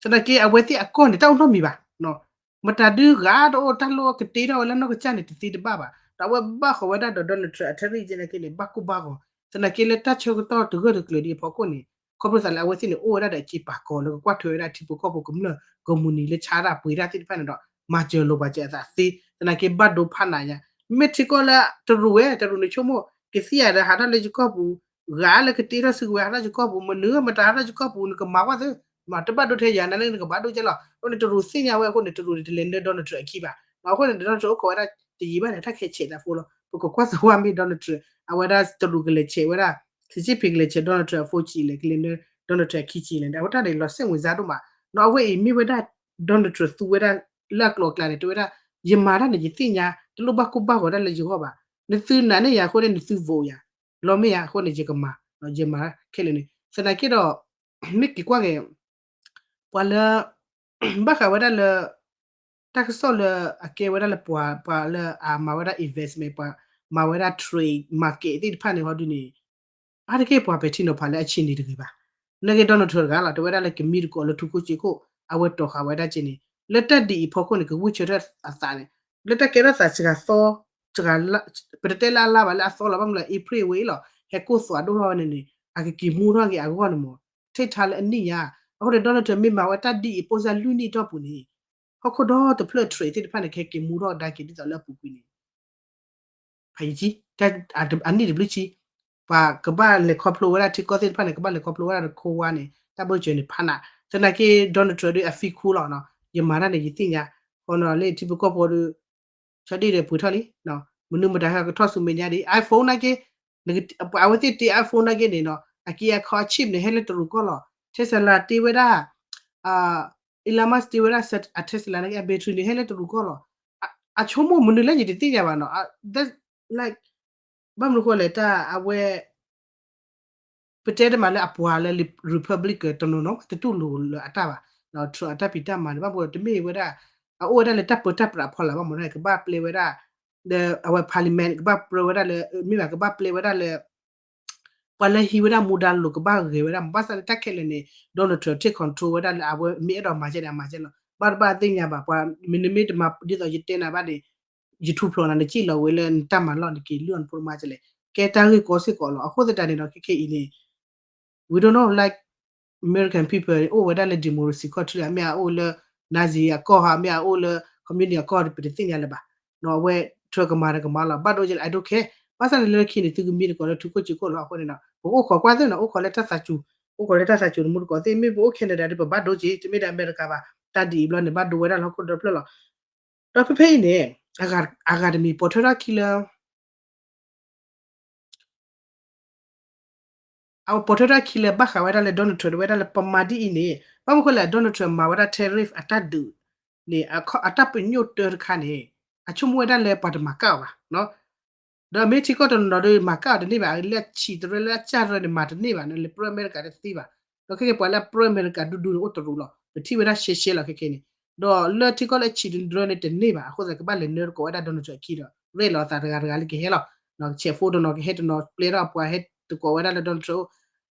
သနာ်က့အဝဲသ့ၣ်အကီၢ်န့ၣ် တၢ်အိၣ်နီတမံၤဘၣ်. မတၤဒုးဂၤတအိၣ် တၢ်လိၣ်ကတ့ထီၣ်ဝဲလၢနီၢ်ကစၢ်န့ၣ် တသ့တဘၣ်ဘၣ်. ဒီးအဝဲဘၣ်ဃးဝဲဒၣ်ဒီး Donald Trump အ tariff ကဲန့ၣ်က့န့ၣ် ဘၣ်ကိၢ်ဘၣ်ဂီၤ, သနာ်က့လၢတၢ်ဆၢကတီၢ်တဂၢၢ်တကျၢၤဒ်အဖီခိၣ်န့ၣ် ခီဖျိသးလၢအဝဲသ့ၣ်န့ၣ် အိၣ်ဝဲဒၣ်ဒီးအက့ပာ်ကီၤလၢကကွၢ်ထွဲဝဲဒၣ်ထံဖိကီၢ်ဖိကမျၢၢ် ကိးမုၢ်နံၤလၢဆါတၢ်ပှ့ၤတၢ်သ့ၣ်တဖၣ်န့ၣ်ဒီး မၤစၢၤလိာ်ပာ်စၢၤအသးသ့, သနာ်က့ဘၣ်ဒိဖးနးညါ, မ့ၢ်ထံကီၢ်လၢတရူးဝဲ တရူးန့ၣ်ဆိကမိၣ် ကသံၣ်ယၤဒီးဟးထီၣ်လၢယကီၢ်ပူၤ, ဂၤလၢကတ့ထီၣ်စုကဝဲၤဟးထီၣ်ယကီၢ်ပူၤ, မနုၤမတၤဟးထီၣ်ယကီၢ်ပူၤ နကမၤကွၢ်သ့, တဘၣ်ဒိထဲယၤ နန့ၣ်နကဘၣ်ဒိကဲလီၤ. အဃိန့ၣ်တရူးသ့ၣ်ညါဝဲအဃိန့ၣ် တရူးန့ၣ်တလဲၤနၢ Donald Trump အခံဘၣ်. အဃိန့ၣ် Donald Trump အိၣ်ခိးဝဲဒၣ်တယံာ်ဘၣ်န့ၣ် တၢ်ခဲဆဲးသးဖိလီၤ. ပကကွၢ်သဝီမ့ၢ် Donald Trump အဝဲဒၣ်တရူးကလဲၤဆဲးဝဲဒၣ် Xi Jinping ကလဲၤဆဲး Donald Trump အဖိဆံးလဲၣ် ကလဲၤနၢ Donald Trump အခံဆံးလဲၣ်န့ၣ် အဝဲတၢ်န့ၣ်လီၤစဲၣ်မုာ်စါဒိၣ်မး. နီၢ်အဝဲအံၤမ့ၢ်ဝဲဒၣ် Donald Trump သူဝဲဒၣ်လၢအကျိၤအကျဲန့ၣ် တဲဝဲဒၣ် ယမၤတၢ်န့ၣ် ယသ့ၣ်ညါ တလိၣ်ဘၣ်ကိၢ်ဘၣ်ဂီၤဒၣ်လၢယဂီၢ်ဘၣ်. နသုနာ်န့ၢ်ယၤအဃိန့ၣ် နသု vote ယၤ လီၤမ့ၢ်ယၤအဃိန့ၣ် ယကမၤ ယမၤခဲလၢာ်န့ၣ် သနာ်က့ဒီး မ့ၢ်က့ၤကွၢ်က့ၤ ပှၤလၢ ဘၣ်ဃးဝဲဒၣ်လၢ တၢ်ကစီၣ်လၢအကဲဝဲဒၣ်လၢပှၤ ပှၤလၢအမၤဝဲဒၣ် investment ပှၤမၤဝဲဒၣ် trade market သ့ၣ်တဖၣ်န့ၣ်ဟီဒုန့ၣ် အါတက့ၢ်ပှၤပဲာ်ထံနီၤဖးလၢအဆံးန့ၣ်တဂ့ၤဘၣ်. နာ်က့ Donald Trump တဂၤလီၤ တဲဝဲဒၣ်လၢကမံတကိးလၢထူခိၣ်စ့ခိၣ် အဝဲတီၤဃာ်ဝဲဒၣ်က့န့ၣ် လၢတၢ်ဒ်အံၤအဖီခိၣ်န့ၣ် ကဝံၢ်ဆၢထၢၣ်အသးန့ၣ် လၢတၢ်ကဲထီၣ်သးစှၤသီ ပတတဲလၢအလါဘၣ်လၢအသီလီၤ ဘၣ်မနုၤလၢ April ဝဲအံၤလီၤ ဟဲကိၢ်သွးဒိၣ်ထီၣ်ဝဲန့ၣ်န့ၣ် အကက့ၤမူထီၣ်က့ၤအဂီၢ်န့ၣ်မး ထံၣ်ထါလၢအနံၣ်ညါ. အဃိန့ၣ် Donald Trump မ့ၢ်မၤဝဲတၢ်ဒ်အံၤ ပိၢ်စၢ်လွံၢ်နံၣ်အတီၢ်ပူၤန့ၣ် ဟီၣ်ခိၣ်ဒီတဖျၢၣ် trade သ့ၣ်တဖၣ်န့ၣ် ကဟဲက့ၤမူထီၣ်ကဒါက့ၤဒ်သိးလၢအပူၤကွံာ်န့ၣ် ဖးယံာ်ကံ အနံၣ်တဘျုးဆံ ပှၤကဘၣ်လဲၤခီဖျိဝဲဒၣ်ထံကီၢ်သ့ၣ်တဖၣ်န့ၣ် ကဘၣ်လဲၤခီဖျိဝဲဒၣ်ဒီးခိဝါန့ၣ် တၢ်ဘၢၣ်စၢၤန့ၣ်ဖးနး သနာ်က့ Donald Trump ဒုးအ feel cool လီၤနီၤ ယမၤတၢ်န့ၣ် ယသ့ၣ်ညါ ဃီနီၤလၢထံဖိကီၢ်ဖိဒီး ဆီဒံၣ်ဒီးပှ့ၤထီၣ်လံ မနုၤမတၤဟဲကထီၣ်ဆူမဲာ်ညါဒ် iPhone နာ်က့ ပှၤအဝဲသ့ၣ်တ့ iPhone နာ်က့န့ၣ်နီၤ အက့အခီအ chip န့ၣ် ဟဲလၢတရူးကီၢ်လီၤ Tesla တ့ဝဲဒၣ် Elon Musk တ့ဝဲဒၣ်အ Tesla နာ်က့ အ battery န့ၣ် ဟဲလၢတရူးကီၢ်လီၤ အဆိကမိၣ်မနုၤလၢယတသ့ၣ်ညါဘၣ်နီၤ like ဘၣ်မနုၤဃိလဲၣ် တၢ်အဝဲ ပတဲတမံၤလၢအပှၤလၢ Republican တနီၤနီၤ တတူၢ်လိာ်လၢအတၢ်ဘၣ် Trump အတၢ်ဖံးတၢ်မၤန့ၣ် ဘၣ်မနုၤတမ့ၢ်ဝဲဒၣ် အအိၣ်ဝဲဒၣ်လၢတၢ်ပၢတၢ်ပြးအဖီလာ် ဘၣ်မနုၤကဘၣ်ပျဲဝဲဒၣ် ဒီးအဝဲ parliament ကဘၣ်ပြၢဝဲဒၣ်လၢ မ့ၢ်ဘၣ်ကဘၣ်ပျဲဝဲဒၣ်လၢ ပှၤလၢဟံးဝဲဒၣ်မူဒါလိၤကဘၣ်ဂဲၤဝဲဒၣ် ဘၣ်ဆၣ်လၢတၢ်ခဲလၢာ်န့ၣ် Donald Trump take control ဝဲဒၣ်လၢအဝဲမ့ၢ်အဲၣ်ဒိးမၤကဲန့ၣ် အမၤကဲလီၤ ဘၣ်တဘၣ်သ့ၣ်ညါဘၣ် ပှၤမ့တမ့ၢ်တမၤဒ်သိးယတဲနၤဘၣ်န့ၣ် ယထူဖျိးနၤ နစံၣ်လီၤဝဲလၢနတၢ်မၤလီၢ် နက့ၤလုၢ်အီၤနဖိတမါကလဲၣ် ကဲတၢ်ဂ့ၢ်ကီစ့ၢ်ကီးလီၤ. အဃိသတးန့ၣ်ဒီး ခဲခဲအံၤန့ၣ် we don't know like American people အိၣ်ဝဲဒၣ်လၢ democracy ကီၢ်ထူလၢ မ့ၢ်အအိၣ်လၢ Nazi အကီၢ်ဧါ မ့ၢ်အအိၣ်လၢ communist အကီၢ် ပတသ့ၣ်ညါလၢၤဘၣ်. အဝဲ Trump ကမၤဒီးကမၤလီၤ ဘၣ်ဒိကလဲၣ် I don't care. ဘၣ်ဆၣ်န့ၣ်လၢခံန့ၣ် သုကမံတကိးလၢထူခိၣ်စ့ခိၣ်လီၤ. အဃိန့ၣ်ဒီး ပကအိၣ်ခိးကွၢ်သ့ၣ်နီၤ အိၣ်ခိးလၢတၢ်သးစူၤ အိၣ်ခိးလၢတၢ်သးစူၤတမူတကိးသ့ၣ် မ့ၢ်ပအိၣ် Canada ဒီးပဘၣ်ဒိက့ၤ တမ့ၢ်ဒီးအမဲရကၤဘၣ်. တၢ်ဒ်အံၤဘျီန့ၣ် ဘၣ်ဒိဝဲဒၣ်လၢဟီၣ်ခိၣ်ဒီဖျၢၣ်လီၤ. ဒီးဖဲဖဲအံၤန့ၣ် အဂၤတမံၤ ပိာ်ထွဲထီၣ်ခံလၢ အဝဲပိာ်ထွဲထီၣ်ခံလၢ ဘၣ်ဃးဝဲဒၣ်လၢ Donald Trump တဝဲဒၣ်လၢပမၤဒ်အံၤန့ၣ် ဘၣ်မနုၤဃိလဲၣ် Donald Trump မၤဝဲဒၣ် tariff အတၢ်ဒုးန့ၣ် အတၢ်ပညိၣ်တၢတခါန့ၣ် အဆိကမိၣ်ဝဲဒၣ်လၢပှၤတမၤကၣ်အီၤဘၣ်. ဒီးမ့ၢ်ထံကီၢ်တနီၤဒီးမၤကၣ်အီၤတန့ၢ်ဘၣ် လၢအဆံးတရၢလၢအစၢ်တရၢန့ၣ် မၤတန့ၢ်ဘၣ်န့ၣ် လဲၤပြၢအမဲရကၤတသ့ဘၣ်. ဒီးခဲကဲပှၤလၢအပြၢအမဲရကၤဒူဒူန့ၣ် အိၣ်တရူးလီၤ. ပထံၣ်ဝဲဒၣ်ရှဲရှဲလီၤခဲကဲန့ၣ် ဒီးလၢထံကီၢ်လၢအဆံးတရၢန့ၣ်တန့ၢ်ဘၣ် အဃိသတးကဘၣ်လဲၤနၢတကိးဝဲဒၣ် Donald Trump အခံဒီး ရဲၣ်လီၤအသးတဂၤတဂၤလၢကဟဲလီၤ. ဆဲးဖိတနီၤကဟဲတနီၤ ပျဲထီၣ်အပှၤဟဲတကိးဝဲဒၣ်လၢ Donald Trump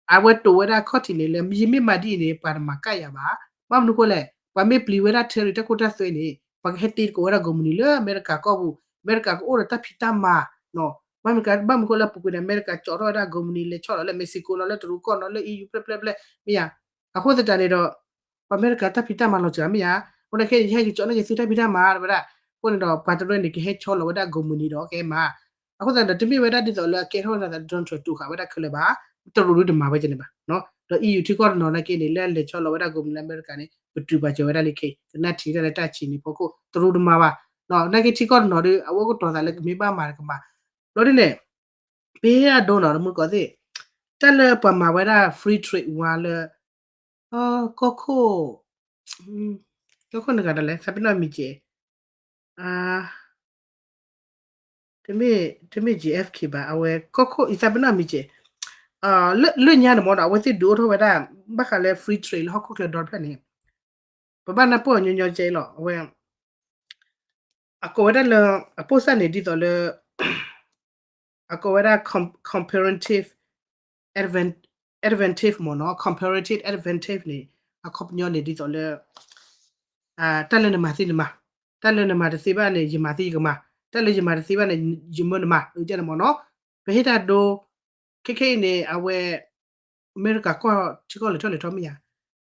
အိၣ် အဝဲတိာ်ဝဲဒၣ်အခီၣ်ထံးန့ၣ် လၢယမ့ၢ်မၤဒ်အံၤန့ၣ် ပှၤတမၤကၣ်ယၤဘၣ်. ဘၣ်မနုၤဃိလဲၣ် ပှၤမ့ၢ်ပျံၤဝဲဒၣ် tariff တၢ်ခိတၢ်သွဲန့ၣ် ပှၤကဟဲတ့တကိးဝဲဒၣ်ကိးမုၢ်နံၤလၢအမဲရကၤကီၢ်ပူၤ အမဲရကၤကအိၣ်ဒီးတၢ်ဖံးတၢ်မၤ ဘၣ်မနုၤဃိလၢအပူၤကွံာ်န့ၣ် အမဲရကၤကၠီထီၣ်ဝဲဒၣ်ကိးမုၢ်နံၤ လဲၤဆီၣ်လီၤလၢ Mexico နီၤ လၢတရူးကီၢ်နီၤ လၢ E U ဖျၢၣ်ဖျၢၣ်ဖျၢၣ် မ့ၢ်ဧါ. အဃိသတးန့ၣ်ဒီး ပှၤအမဲရကၤတၢ်ဖံးတၢ်မၤလီၤစှၤမ့ၢ်ဧါ. အဃိန့ၣ်ခဲအံၤ ယဟဲက့ၤကၠီန့ၢ်ယသုတၢ်ဖံးတၢ်မၤ တဲဝဲဒၣ်. အဃိန့ၣ်ဒီး ပှၤတရၢန့ၣ် ကဟဲဆီလီၤဝဲဒၣ်ကိးမုၢ်နံၤဒီးကဟဲမၤ အဃိသတးဒီး တမ့ၢ်ဝဲဒၣ်ဒ်သိးလၢအကဲထီၣ်ဝဲဒၣ်သးလၢ Donald Trump တူၢ်ဃာ်ဝဲဒၣ်ခဲလၢာ်ဘၣ်. တရူးဒုးတမၤဝဲကဲန့ၣ်ဘၣ်. ဒီး E U ထံကီၢ်တနီၤနာ်က့န့ၣ် လၢအလဲၤဆီလီၤဝဲဒၣ်ကိးမုၢ်နံၤလၢအမဲရကၤန့ၣ် ပတုာ်ပာ်စၢၤဝဲဒၣ်လၢခဲအံၤ ကနၣ်ထံၣ်ဝဲဒၣ်လၢတၢ်ဆံးန့ၣ်ဖီခိၣ် တရူးတမၤဘၣ်. နာ်က့ထံကီၢ်တနီၤဒီး အဝဲအိၣ်ကတီၤသးလၢကမ့ၢ်ဘၣ်မၤတကမၤ ဘျီဒ်န့ၣ် ပဟ့ၣ်အဒိနီၤ တမူတကိးသ့ၣ် တၢ်လၢပှၤမၤဝဲဒၣ် free trade war လၢ ကီၢ်ခိၣ် ကီၢ်ခိၣ်နဂၤဒၣ်လဲၣ် သးပ့ၤနီၣ်မံၤကဲး တမ့ၢ် တမ့ၢ် J F K ဘၣ် အဝဲကီၢ်ခိၣ်အံၤ သးပ့ၤနီၣ်မံၤကဲး လၢညါန့ၣ်မ့ၢ်ဒီး အဝဲသ့ၣ်ဒုးအိၣ်ထီၣ်ဝဲဒၣ် ဘၣ်ဃးလၢ free trade လၢဟီၣ်ခိၣ်ချၢဒီတဖျၢၣ်န့ၣ် ပဘၣ်နၢ်ပၢၢ်အီၤညီညီကဲးလီၤ အဝဲ အကိးဝဲဒၣ်လၢ အပိၢ်စၢ်န့ၣ် ဒ်သိးလၢ အကိးဝဲဒၣ် comparative advantage မ့ၢ်နီၤ, comparative advantage န့ၣ် အခီပညီန့ၣ်ဒ်သိးလၢ တၢ်လၢနမၤသ့နမၤ, တၢ်လၢနမၤတသ့ဘၣ်န့ၣ် ယမၤသ့ယကမၤ, တၢ်လၢယမၤတသ့ဘၣ်န့ၣ် ယမၢနမၤ အကန့ၣ်မ့ၢ်နီၤ. ပဟ့ၣ်တၢ်ဒိ ခဲခဲအံၤန့ၣ် အဝဲ အမဲရကၤကွၢ်ထံကီၢ်လဲၤထီၣ်လဲၤထီမ့ၢ်ဧါ,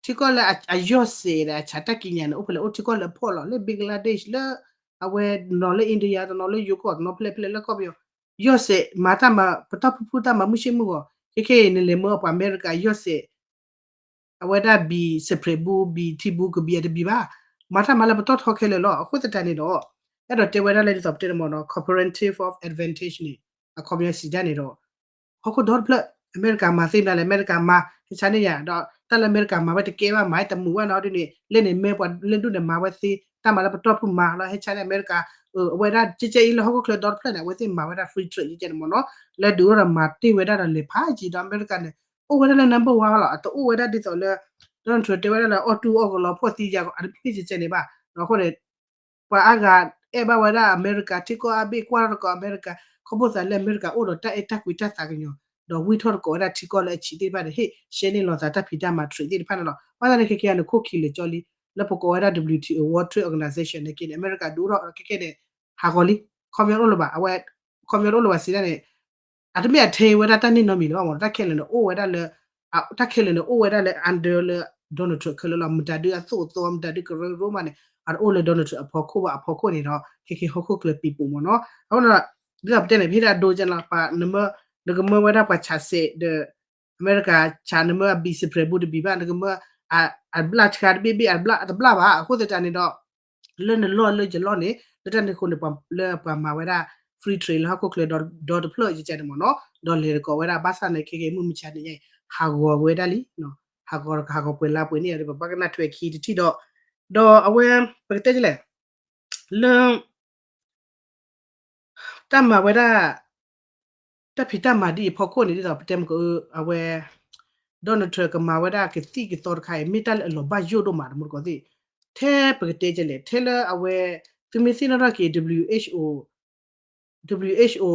ထံကီၢ်လၢအယီၢ်စဲးဒီးအဆးတၢ်ကံးညာ်န့ၣ် အိၣ်ဖဲလဲၣ်, အိၣ်ထံကီၢ်လၢအဖှီၣ်လီၤ, လၢ Bangladesh လၢ အဝဲတနီၤလၢ India တနီၤလၢ ယိၤကီၢ် တနီၤဖဲလဲၣ်ဖဲလဲၣ်လၢကီၢ်ပယီၤ, ယီၢ်စဲး မၤတၢ်မၤ ပတီၢ်ဖုၣ်ဖုၣ်တၢ်မၤမုၢ်ဆ့ၣ်မုၢ်ဂီၤ, ခဲခဲအံၤနလဲၤမၢပှၤအမဲရကၤယီၢ်စဲး အဝဲဒၣ်ဘံၣ်စဲးပြဲးဘူ ဘံၣ်ထံဘူကဘံၣ်အတဘံၣ်ဘၣ်, မၤတၢ်မၤလၢပတီၢ်ထီခဲလၢာ်လီၤ. အဃိသတးန့ၣ်ဒီး အဲၣ်ဒိးတဲဝဲဒၣ်လၢဒ်သိးပတဲန့ၣ်မ့ၢ်နီၤ comparative of advantage န့ၣ် အခီပညီစံးဒၣ်န့ၣ်ဒီး ဟီၣ်ခိၣ်ဒီတဖျၢၣ် အမဲရကၤမၤသ့မနုၤလဲၣ်, အမဲရကၤမၤဟဲဆါန့ၢ်ယၤ, ဒီးတၢ်လၢအမဲရကၤမၤဝဲတကဲဘၣ် မၤဝဲတမုာ်ဘၣ်နီၤဒ်န့ၣ် လၢန့ၣ်မၢပှၤလၢဒူၣ်န့ၣ်မၤဝဲသ့, တၢ်မၤလၢပတီၢ်ဖုၣ်မၤလီၤ ဟဲဆါန့ၢ်အမဲရကၤ, အဝဲဒၣ်ကဲကဲအံၤလၢဟီၣ်ခိၣ်ချၢဒီတဖျၢၣ်န့ၣ် အဝဲသ့ၣ်မၤဝဲဒၣ် free trade ယကဲန့ၣ်မ့ၢ်နီၤ, လၢဒုးအိၣ်ဒီးမၤတ့ၢ်ဝဲဒၣ်ဒီးလဲၤဖးယံၤဒီးအမဲရကၤန့ၣ် အိၣ်ဝဲဒၣ်လၢ number one လီၤ. အတအိၣ်ဝဲဒၣ်ဒ်သိးလၢ Donald Trump တဲဝဲဒၣ်လၢအီၣ်တူၢ်အီၣ်ကလီဖှီၣ်သံယၤအတမ့ၢ်ကဲကဲန့ၣ်ဘၣ်. အဃိန့ၣ် ပှၤအါဂၤအဲၣ်ဘၣ်ဝဲဒၣ်အမဲရကၤ ထံကီၢ်အါဘ့ၣ်ကွၢ်ထီၣ်တကိးအမဲရကၤ ခီဖျိသးလၢအမဲရကၤအိၣ်ဒီးတၢ်အဲၣ်တၢ်ကွံတၢ်သးကညီၤ ဒီးဝံထီၣ်တကိးဝဲဒၣ်ထံကီၢ်လၢအဆံးသ့ၣ်တဖၣ်န့ၣ် ဟ့ၣ်ရှဲန့ၢ်လီၤသးတၢ်ဖံးတၢ်မၤ trade သ့ၣ်တဖၣ်န့ၣ်လီၤ. ဘၣ်ဆၣ်န့ၣ်ခဲခဲအံၤန့ၣ် ခိၣ်ခံးလၢာ်ကၠီလံ လၢပကိးဝဲဒၣ် W T O World Trade Organization န့ၣ်က့န့ၣ် အမဲရကၤဒုးအိၣ်ထီၣ်ခဲခဲန့ၣ် ဟးဂီၤလံ ခီပညီတအိၣ်လၢၤဘၣ် အဝဲ ခီပညီတအိၣ်လၢၤဘၣ်စံးဒၣ်န့ၣ် အတမ့ၢ်အထဲဝဲဒၣ်တၢ်န့ၢ်နီတမံၤလၢၤဘၣ်မ့ၢ်နီၤ, တၢ်ခဲလၢာ်န့ၣ်အိၣ်ဝဲဒၣ်လၢ တၢ်ခဲလၢာ်န့ၣ်အိၣ်ဝဲဒၣ်လၢ under လၢ Donald Trump ခဲလၢာ်လီၤ. မတၤဒုအသိၣ်အသီ မတၤဒုကရၢကရိမးန့ၣ် အတအိၣ်လၢ Donald Trump အဖီခိၣ်ဘၣ် အဖီခိၣ်န့ၣ်ဒီး ခဲခဲဟီၣ်ခိၣ်ချၢပံၤပိာ်မ့ၢ်နီၤ. အဃိဒီး ဒ်သိးပတဲန့ၣ် ပဟ့ၣ်ဒၣ်ဒိကဲလီၤ ပှၤ နကမၢဝဲဒၣ်ပှၤဆးစဲးဒီး အမဲရကၤဆး နမၢအဘံၣ်စဲးပြဲးဘူတဘံၣ်ဘၣ် နကမၢ အဘျၣ်ဆှါတဘ့ၣ်ဘ့ၣ် အဘျၣ်တဘျၣ်ဘၣ်. အဃိသတးန့ၣ်ဒီး လၢနလီၢ်လၢယလီၢ်န့ၣ် လၢတၢ်န့ၣ်အဃိန့ၣ် လၢပှၤမၤဝဲဒၣ် free trade လၢဟီၣ်ခိၣ်ချၢဒီတဖျၢၣ်ယကဲန့ၣ်မ့ၢ်နီၤ, ဒီးလဲၤတကိးဝဲဒၣ် ဘၣ်ဆၣ်န့ၣ် ခဲကဲမုၢ်မဆါန့ၣ် ဟးဂီၤဝဲဒၣ်လံ ဟးဂီၤတကဟးဂီၤပှဲၤလါပှဲၤန့ၣ် ပဘၣ်ကနၣ်ထွဲခံတထံၣ်ဒီး ဒီးအဝဲ ပကတဲဒ်လဲၣ် လၢ တၢ်မၤဝဲဒၣ် တၢ်ဖံးတၢ်မၤဒ်အံၤအဖီခိၣ်န့ၣ် ဒ်သိးပတဲမ့ၢ်က အဝဲ Donald Trump ကမၤဝဲဒၣ်ကသံၣ်ကသီတခါအံၤ မ့ၢ်တၢ်လၢအလီၤဘၣ်ယိၣ်ဒိၣ်မး တမူတကိးသ့ၣ်, ထဲပကတဲဒ်လဲၣ် ထဲလၢအဝဲ သုမ့ၢ်သ့ၣ်နီၣ်ထီၣ်က့ၤ W H O W H O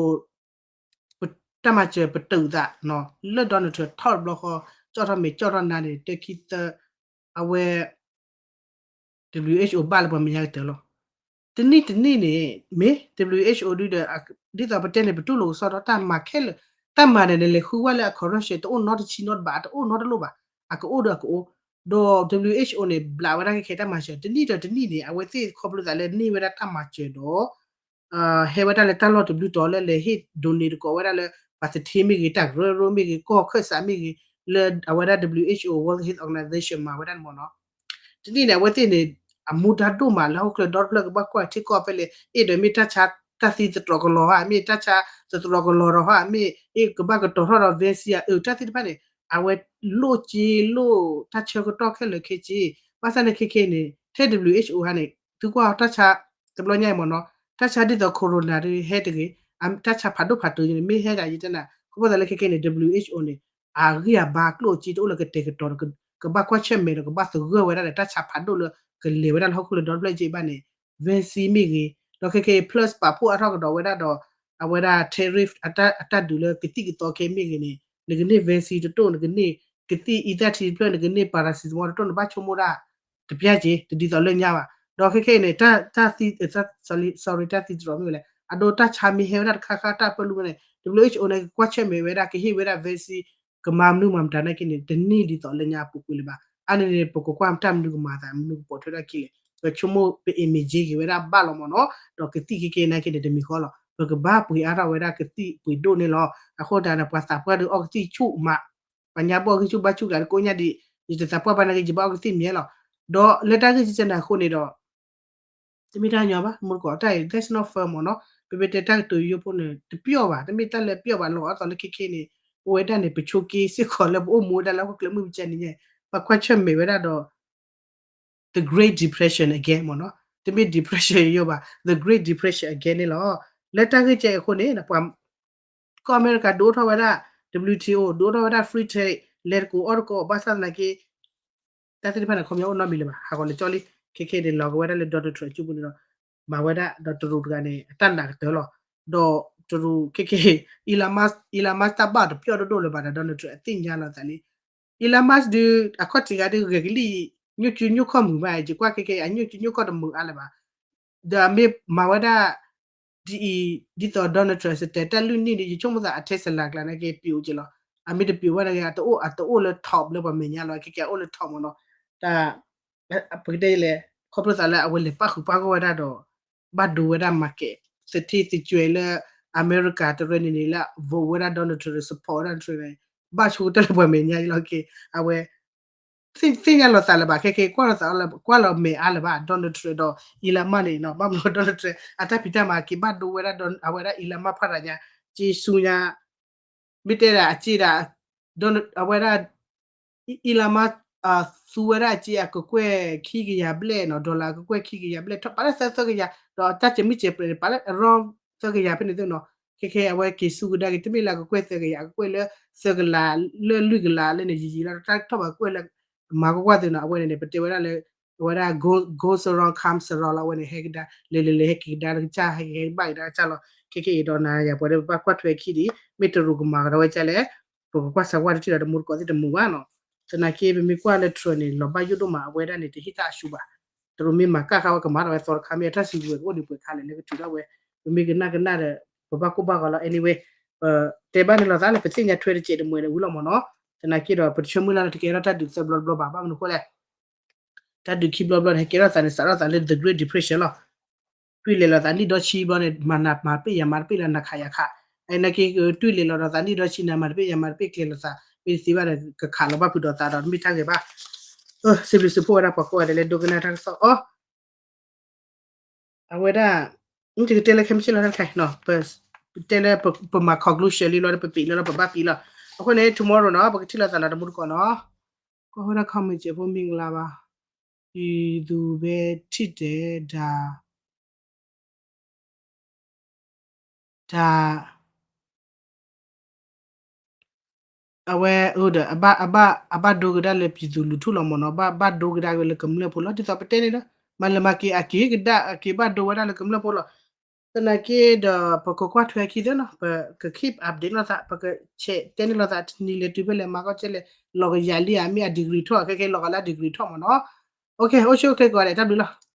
တၢ်မၤစၢၤပတုာ်သး လၢ Donald Trump ထီၣ်တဘျီဃီ ကၠီၣ်ထီၣ်မဲာ်ကၠီၣ်ထီၣ်နါန့ၣ် တခံသၢ အဝဲ W H O ဘၣ်လၢပှၤမဲာ်ညါကတၢၢ်လီၤ. တနံၣ်တနံၣ်န့ၣ် မ့ၢ် W H O ဒုဒီး ဒ်သိးပတဲန့ၣ် ပတူၢ်လိာ်ကစီဒီတၢ်မၤခဲလၢာ်, တၢ်မၤန့ၣ် နလဲၤဃုဝဲလၢအ corruption တအိၣ်နီတဆံနီတဘး တအိၣ်နီတလိၣ်ဘၣ်, အကအိၣ်ဒီးအကအိၣ်, ဒီး W H O န့ၣ် ဘျးဝဲဒၣ်ခဲခဲတၢ်မၤစၢၤ တနံၣ်ဒီးတနံၣ်န့ၣ် အဝဲသ့ၣ်ခီဖျိသးလၢန့ၢ်ဝဲဒၣ်တၢ်မၤစၢၤဒီး ဟဲဝဲဒၣ်လၢတၢ်လီၢ်တဘျုးတီၤလၢလဲၤဟ့ၣ် donate တကိးဝဲဒၣ်လၢ ပှၤသထ့မ့ၢ်ဂ့ၤ တၢ်ကရၢကရိမ့ၢ်ဂ့ၤ ကီၢ်ခၢၣ်စးမ့ၢ်ဂ့ၤ လၢအဝဲဒၣ် W H O World Health Organization မၤဝဲဒၣ်န့ၣ်မ့ၢ်နီၤ. တနံၣ်န့ၣ် အဝဲသ့ၣ်န့ၣ် အမူဒါဒိၣ်မးလၢဟီၣ်ခိၣ်ချၢဒီတဖျၢၣ်ကဘၣ်ကွၢ်ထံကီၢ်ဖဲလဲၣ် အ့ၣ်ဒီးမ့ၢ်တၢ်ဆါတၢ်သံသတြီၤကလီၤဧါ မ့ၢ်တၢ်ဆါသတြီၤကလီၤဒီးဧါ မ့ၢ်အ့ၣ်ကဘၣ်ကတီၤထီၣ်ဒီး vaccine ဧါ အတၢ်သ့ၣ်တဖၣ်န့ၣ် အဝဲလိၣ်က့လိၣ်တၢ်ဆၢကတီၢ်ခဲလၢာ်ခဲဆ့, ဘၣ်ဆၣ်န့ၣ်ခဲခဲန့ၣ် ထဲ W H O ဟါန့ၣ် သုကွၢ်တၢ်ဆါ တဘျီညါအံၤမ့ၢ်နီၤ တၢ်ဆါဒ်သိး corona ဒုးဟဲတဂ့ၤ, တၢ်ဆါဖးဒိၣ်ဖးတုၤန့ၣ် မ့ၢ်ဟဲဒၣ်ယတဲနၤ ခီဖျိသးလၢခဲခဲန့ၣ် W H O န့ၣ် အဂံၢ်အဘါကျိၣ်စ့တအိၣ်လၢကတဲာ်ကတီၤ ကဘၣ်ကွၢ်ဆၢၣ်မဲာ်ဒီးကဘၣ်သဂၢၢ်ဝဲဒၣ်ဒီး တၢ်ဆါဖးဒိၣ်လၢကလဲၤဝဲဒၣ်လၢဟီၣ်ခိၣ်လၢဒီတဖျၢၣ်က့ဘၣ်န့ၣ် vaccine မ့ၢ်ဂ့ၤ, ဒီးခဲခဲ plus ပာ်ဖှိၣ်အါထီၣ်ကဒီးဝဲဒၣ်ဒီး အဝဲဒၣ် tariff အတၢ်ဒုးလၢကသံၣ်ကသီခဲမ့ၢ်ဂ့ၤန့ၣ် နကန့ၢ် vaccine တတိၢ် နကန့ၢ်ကသံၣ်အံသၣ်ထံတဖျၢၣ် နကန့ၢ် paracetamol တတိၢ် နဘၣ်ဆိကမိၣ်ဒၣ် တပျၢ်က့ တဒ်သိးလၢညါဘၣ်. ဒီးခဲခဲအံၤန့ၣ် တၢ်သံ sorry တၢ်သံတရီးမ့ၢ်ဝဲလဲၣ် အဒိတၢ်ဆါမ့ၢ်ဟဲဝဲဒၣ်တခါခါတၢ်ပၢလူၢ်ဝဲန့ၣ် W H O န့ၣ် ကကွၢ်ဆၢၣ်မဲာ်ဝဲဒၣ် ကဟ့ၣ်ဝဲဒၣ် vaccine ကမၤမနုၤမၤမတၤနာ်က့န့ၣ် တန့ၢ်ဒ်သိးလၢညါပူၤကွံာ်လၢၤဘၣ်. အါန့ၣ်န့ၣ် ပကကွၢ်တၢ်မနုၤကမၤသး မနုၤကပိာ်ထွဲထီၣ်ခံလဲၣ် ပဆိကမိၣ် ပ imagine က့ၤဝဲဒၣ်ဘၣ်လီၤမ့ၢ်နီၤ. ဒီးကသံၣ်ခဲကဲနာ်က့န့ၣ် တမံၤဃီလီၤ ပကဘၣ်ပှ့ၤအါထီၣ်ဝဲဒၣ်ကသံၣ်ပှ့ၤဒိၣ်န့ၣ်လီၤ. အဃိသတးဒီး ပှၤသးပှၢ်ဒုးအီကသံၣ်ဆူၣ်မး ပှၤညါဘၣ်အီကသံၣ်ဆူၣ်ဘၣ်ဆူၣ်ကျါတကိးညါဒံး ယတသးပှၢ်ဘၣ်နာ်က့ ယဘၣ်အီကသံၣ်မံၤလီၤ. ဒီးလၢတၢ်ဂ့ၢ်ကဲန့ၣ်အဃိန့ၣ်ဒီး တမ့ၢ်တၢ်ညီဘၣ် မူတကိးတၢ်အံၤ that's not fair မ့ၢ်နီၤ. ပမ့ၢ်တဲတၢ်ကတိၤယိယိဖိန့ၣ် တပျီၢ်ဘၣ် တမ့ၢ်တၢ်လၢပျီၢ်ဘၣ်လီၤ. အသိးလၢခဲခဲန့ၣ် ပဝဲဒၣ်န့ၣ် ပဆိးက့စ့ၢ်ကီးလၢပအိၣ်မူဝဲဒၣ်လၢဟီၣ်ခိၣ်ချၢမုၢ်မဆါတနံၤညါ ပှၤကွၢ်ဆၢၣ်မဲာ်ဝဲဒၣ်ဒီး the Great Depression again မ့ၢ်နီၤ. တမ့ၢ် depression ယိယိဘၣ် the Great Depression again န့ၣ်လီၤ. လၢတၢ်ဂ့ၢ်ကဲအံၤအဃိန့ၣ် ပှၤ ကီၢ်အမဲရကၤဒုးအိၣ်ထီၣ်ဝဲဒၣ် W T O ဒုးအိၣ်ထီၣ်ဝဲဒၣ် free trade လဲၤတကိးအီၣ်တကိး ဘၣ်ဆၣ်သနာ်က့ တၢ်သ့ၣ်တဖၣ်န့ၣ် ခီပညီအိၣ်နီတမံၤလၢၤဘၣ် ဟးဂီၤလၢကၠီလံ ခဲခဲန့ၣ် လီၤကဝဲဒၣ်လၢ Donald Trump အစုပူၤန့ၣ်ဒီး မၤဝဲဒၣ်ဒီးတရူးတဂၤန့ၣ် အတၢ်နာ်ကတၢၢ်လီၤ. ဒီး တရူးခဲကဲ Elon Musk, Elon Musk တၢ်ဘၣ်တပျီၣ်ဒိၣ်ဒိၣ်လၢၤဘၣ်ဒီး Donald Trump အသ့ၣ်ညါလီၤသးလံ. Elon Musk ဒုး အခီၣ်ထံးဂၤဒုးဂဲၤကလံၣ် ညိၣ်ကၠူညိၣ်ခီၣ်မုာ်ဘၣ် ယကွၢ်ခဲကဲ အညိၣ်ကၠူညိၣ်ခီၣ်တမုာ်အါလၢၤဘၣ်. ဒီးအမ့ၢ်မၤဝဲဒၣ် ဒ်အံၤ ဒ်သိး Donald Trump စတဲာ်တၢ်လုၢ်န့ၢ်ဒီး ယဆိကမိၣ်သးအ Tesla ကျါန့ၣ်က့ ပျိာ်က့လီၤ. အမ့ၢ်တပျိာ်ဘၣ်န့ၣ် အတအိၣ် အတအိၣ်လၢ top လၢပှၤမဲာ်ညါလီၤ ခဲကဲအအိၣ်လၢ top မ့ၢ်နီၤ. တၢ် ပကတဲလဲၣ် ခီဖျိသးလၢအဝဲလဲၤပၣ်ဃုာ်ပၣ်ဂီၢ်ဝဲဒၣ်ဒီး ဘၣ်ဒိဝဲဒၣ် market သထ့သကွဲးလၢ အမဲရကၤတရၢန့ၣ်န့ၣ်လၢ vote ဝဲဒၣ် Donald Trump support ဝဲဒၣ် Trump န့ၣ် ဘၣ်ဆိကတၢၢ်လၢပှၤမဲာ်ညါလီၤက့ အဝဲ သ့ၣ်ညါလီၤသးလၢၤဘၣ် ခဲကဲကွၢ်လီၤသး ကွၢ်လီၤမဲာ်အါလၢၤဘၣ် Donald Trump ဒီး Elon Musk န့ၣ်နီၤ ဘၣ်မနုၤ Donald Trump အတၢ်ဖံးတၢ်မၤက့ၤဘၣ်ဒိဝဲဒၣ် အဝဲဒၣ် Elon Musk ဖးတၢ်ညါ က့ၤဆူညါ မ့ၢ်တဲဒၣ်အက့ဒၣ် အဝဲဒၣ် Elon Musk သူဝဲဒၣ်အက့အကကွဲၢ်ခံကယၤဘျဲၣ်နီၤ dollar အကကွဲၢ်ခံကယၤဘျဲၣ် ထီၣ်ပာ်လၢသၢသၢကယၤ ဒီးတၢ်စဲးမုၢ်စဲးပြဲးန့ၣ် ပာ်လၢ around သၢကယၤဖဲန့ၣ်သ့ၣ်နီၤ ခဲခဲအဝဲက့ၤဆူကဒါက့ၤ တမ့ၢ်လၢအကကွဲၢ်သၢကယၤ အကကွဲၢ်လၢသၢကလး လၢလွံၢ်ကလးလၢန့ၣ် ယံာ်ယံာ်လီၤ တၢ်ထီၣ်ပာ်ကွဲၢ်လၢ မၤကွၢ်ကွၢ်သ့ၣ်နီၤ အဝဲန့ၣ်န့ၣ် ပတဲဝဲဒၣ်လၢ အဝဲဒၣ် goes, goes around comes around လီၤ အဝဲန့ၣ် ဟဲကဒါ လဲၤလဲၤလဲၤဟဲက့ၤကဒါတကစၢ် ဟဲက့ၤဟဲကဘၣ်က့ၤတကစၢ်လီၤ ခဲခဲအံၤဒီးနၤယၤပှၤဒီးပဘၣ်ကွၢ်ထွဲခံဒံး မ့ၢ်တရူးကမၤကဒီးဝဲကလဲၣ် ပကကွၢ်စးကွၢ်တထံၣ်ဒီးတမူတကိးသ့ၣ်တမူဘၣ်နီၤ သနာ်က့ပမ့ၢ်ကွၢ်လၢ Trump န့ၣ် လီၤဘၣ်ယိၣ်ဒိၣ်မး အဝဲဒၣ်န့ၣ် တဟ့ၣ်တၢ်အဆူဘၣ် တရူးမ့ၢ်မၤကၣ်ဃာ်ဝဲကမၤထီၣ်ဝဲသီတခါ မ့ၢ်အတၢ်စံးဝဲကအိၣ်ဒံးပှဲၤခါလဲၣ် လၢကတုၤထီၣ်ဝဲ ပမ့ၢ်ကနၣ်ကနၣ်ဒီး ပဘၣ်ကိၢ်ဘၣ်ဂီၤလီၤ anyway ပတဲဘၣ်န့ၣ်လီၤသးလၢပသ့ၣ်ညါထွဲတစဲးတမှဲၤန့ၣ်ဝံၤလီၤမ့ၢ်နီၤ သနာ်က့ဒီး ပတဆၢမုၢ်လၢ်လၢတကဲထီၣ်တၢ်ဒုးသၢဘျီတဘျီဘၣ် ဘၣ်မနုၤအဃိလဲၣ် တၢ်ဒုးခံဘျီဘျီန့ၣ် ဟဲကဲထီၣ်သးန့ၣ် စးထီၣ်သးလၢ the Great Depression လီၤ တွံၢ်လဲၤလီၤသးနံၣ်ဒီဆံဘျီန့ၣ် မၤနၤမၤတပ့ၢ်ယၤမၤတပ့ၢ်လၢနခးယၤခး အနာ်က့ တွံၢ်လဲၤလီၤဒီးသးနံၣ်ဒီဆံနၤမၤတပ့ၢ်ယၤမၤတပ့ၢ်ကျဲၤလီၤသး မ့ၢ်တသ့ဘၣ်ဒီး ကခးလီၤဘၣ်ဖုးဒီးသးဒီး တမ့ၢ်တၢ်ဂ့ၤဘၣ် စံးဘျုးစံးဖှိၣ်ဝဲဒၣ်ပှၤကိးဂၤဒဲးလၢဒိကနၣ်တၢ်ကစီၣ်အီၤ အဝဲဒၣ် ယကတဲလၢခဲမုၢ်ဆ့ၣ်လီၤတခါနီၤ ပတဲလၢပမၤ conclusion လံလီၤ ပပံးလၢလီၤ ပဘၣ်ပံးလီၤ အဃိန့ၣ် tomorrow နီၤ ပကထံၣ်လိာ်သးလီၤတမူတကိးနီၤ ကွၢ်ဝဲဒၣ် comment စဲးဖိမင်္ဂလာပါ ပြည်သူပဲထိတယ်ဒါ ဒါ အဝဲ အိၣ်ဒီး အဘၣ် အဘၣ် အဘၣ်ဒိကဒါလၢ ပြည်သူလူထု လီၤမ့ၢ်နီၤ ဘၣ် ဘၣ်ဒိကဒါဝဲလၢကမျၢၢ်ဖိလီၤ ဒ်သိးပတဲန့ၣ်လီၤ မၤလၢမၤက့ၤအက့ၤကဒါ အက့ၤဘၣ်ဒိဝဲဒၣ်လၢကမျၢၢ်ဖိလီၤ သနာ်က့ဒီး ပကကွၢ်ထွဲခံသ့နီၤ ပက keep update လိာ်သး ပက share တဲန့ၢ်လိာ်သး တနံၤလဲၤတုၤဖဲလဲၣ် မၤကီၢ်ကဲလဲၣ် လီၤကယၤလံဧါ မ့ၢ်အ degree ထီၣ် ခဲခဲလီၤကလၢ degree ထီၣ်မ့ၢ်နီၤ OK အိၣ်ဆူၣ်အိၣ်ချ့ကိးဂၤဒဲး တၢ်ဘျုးလီၤ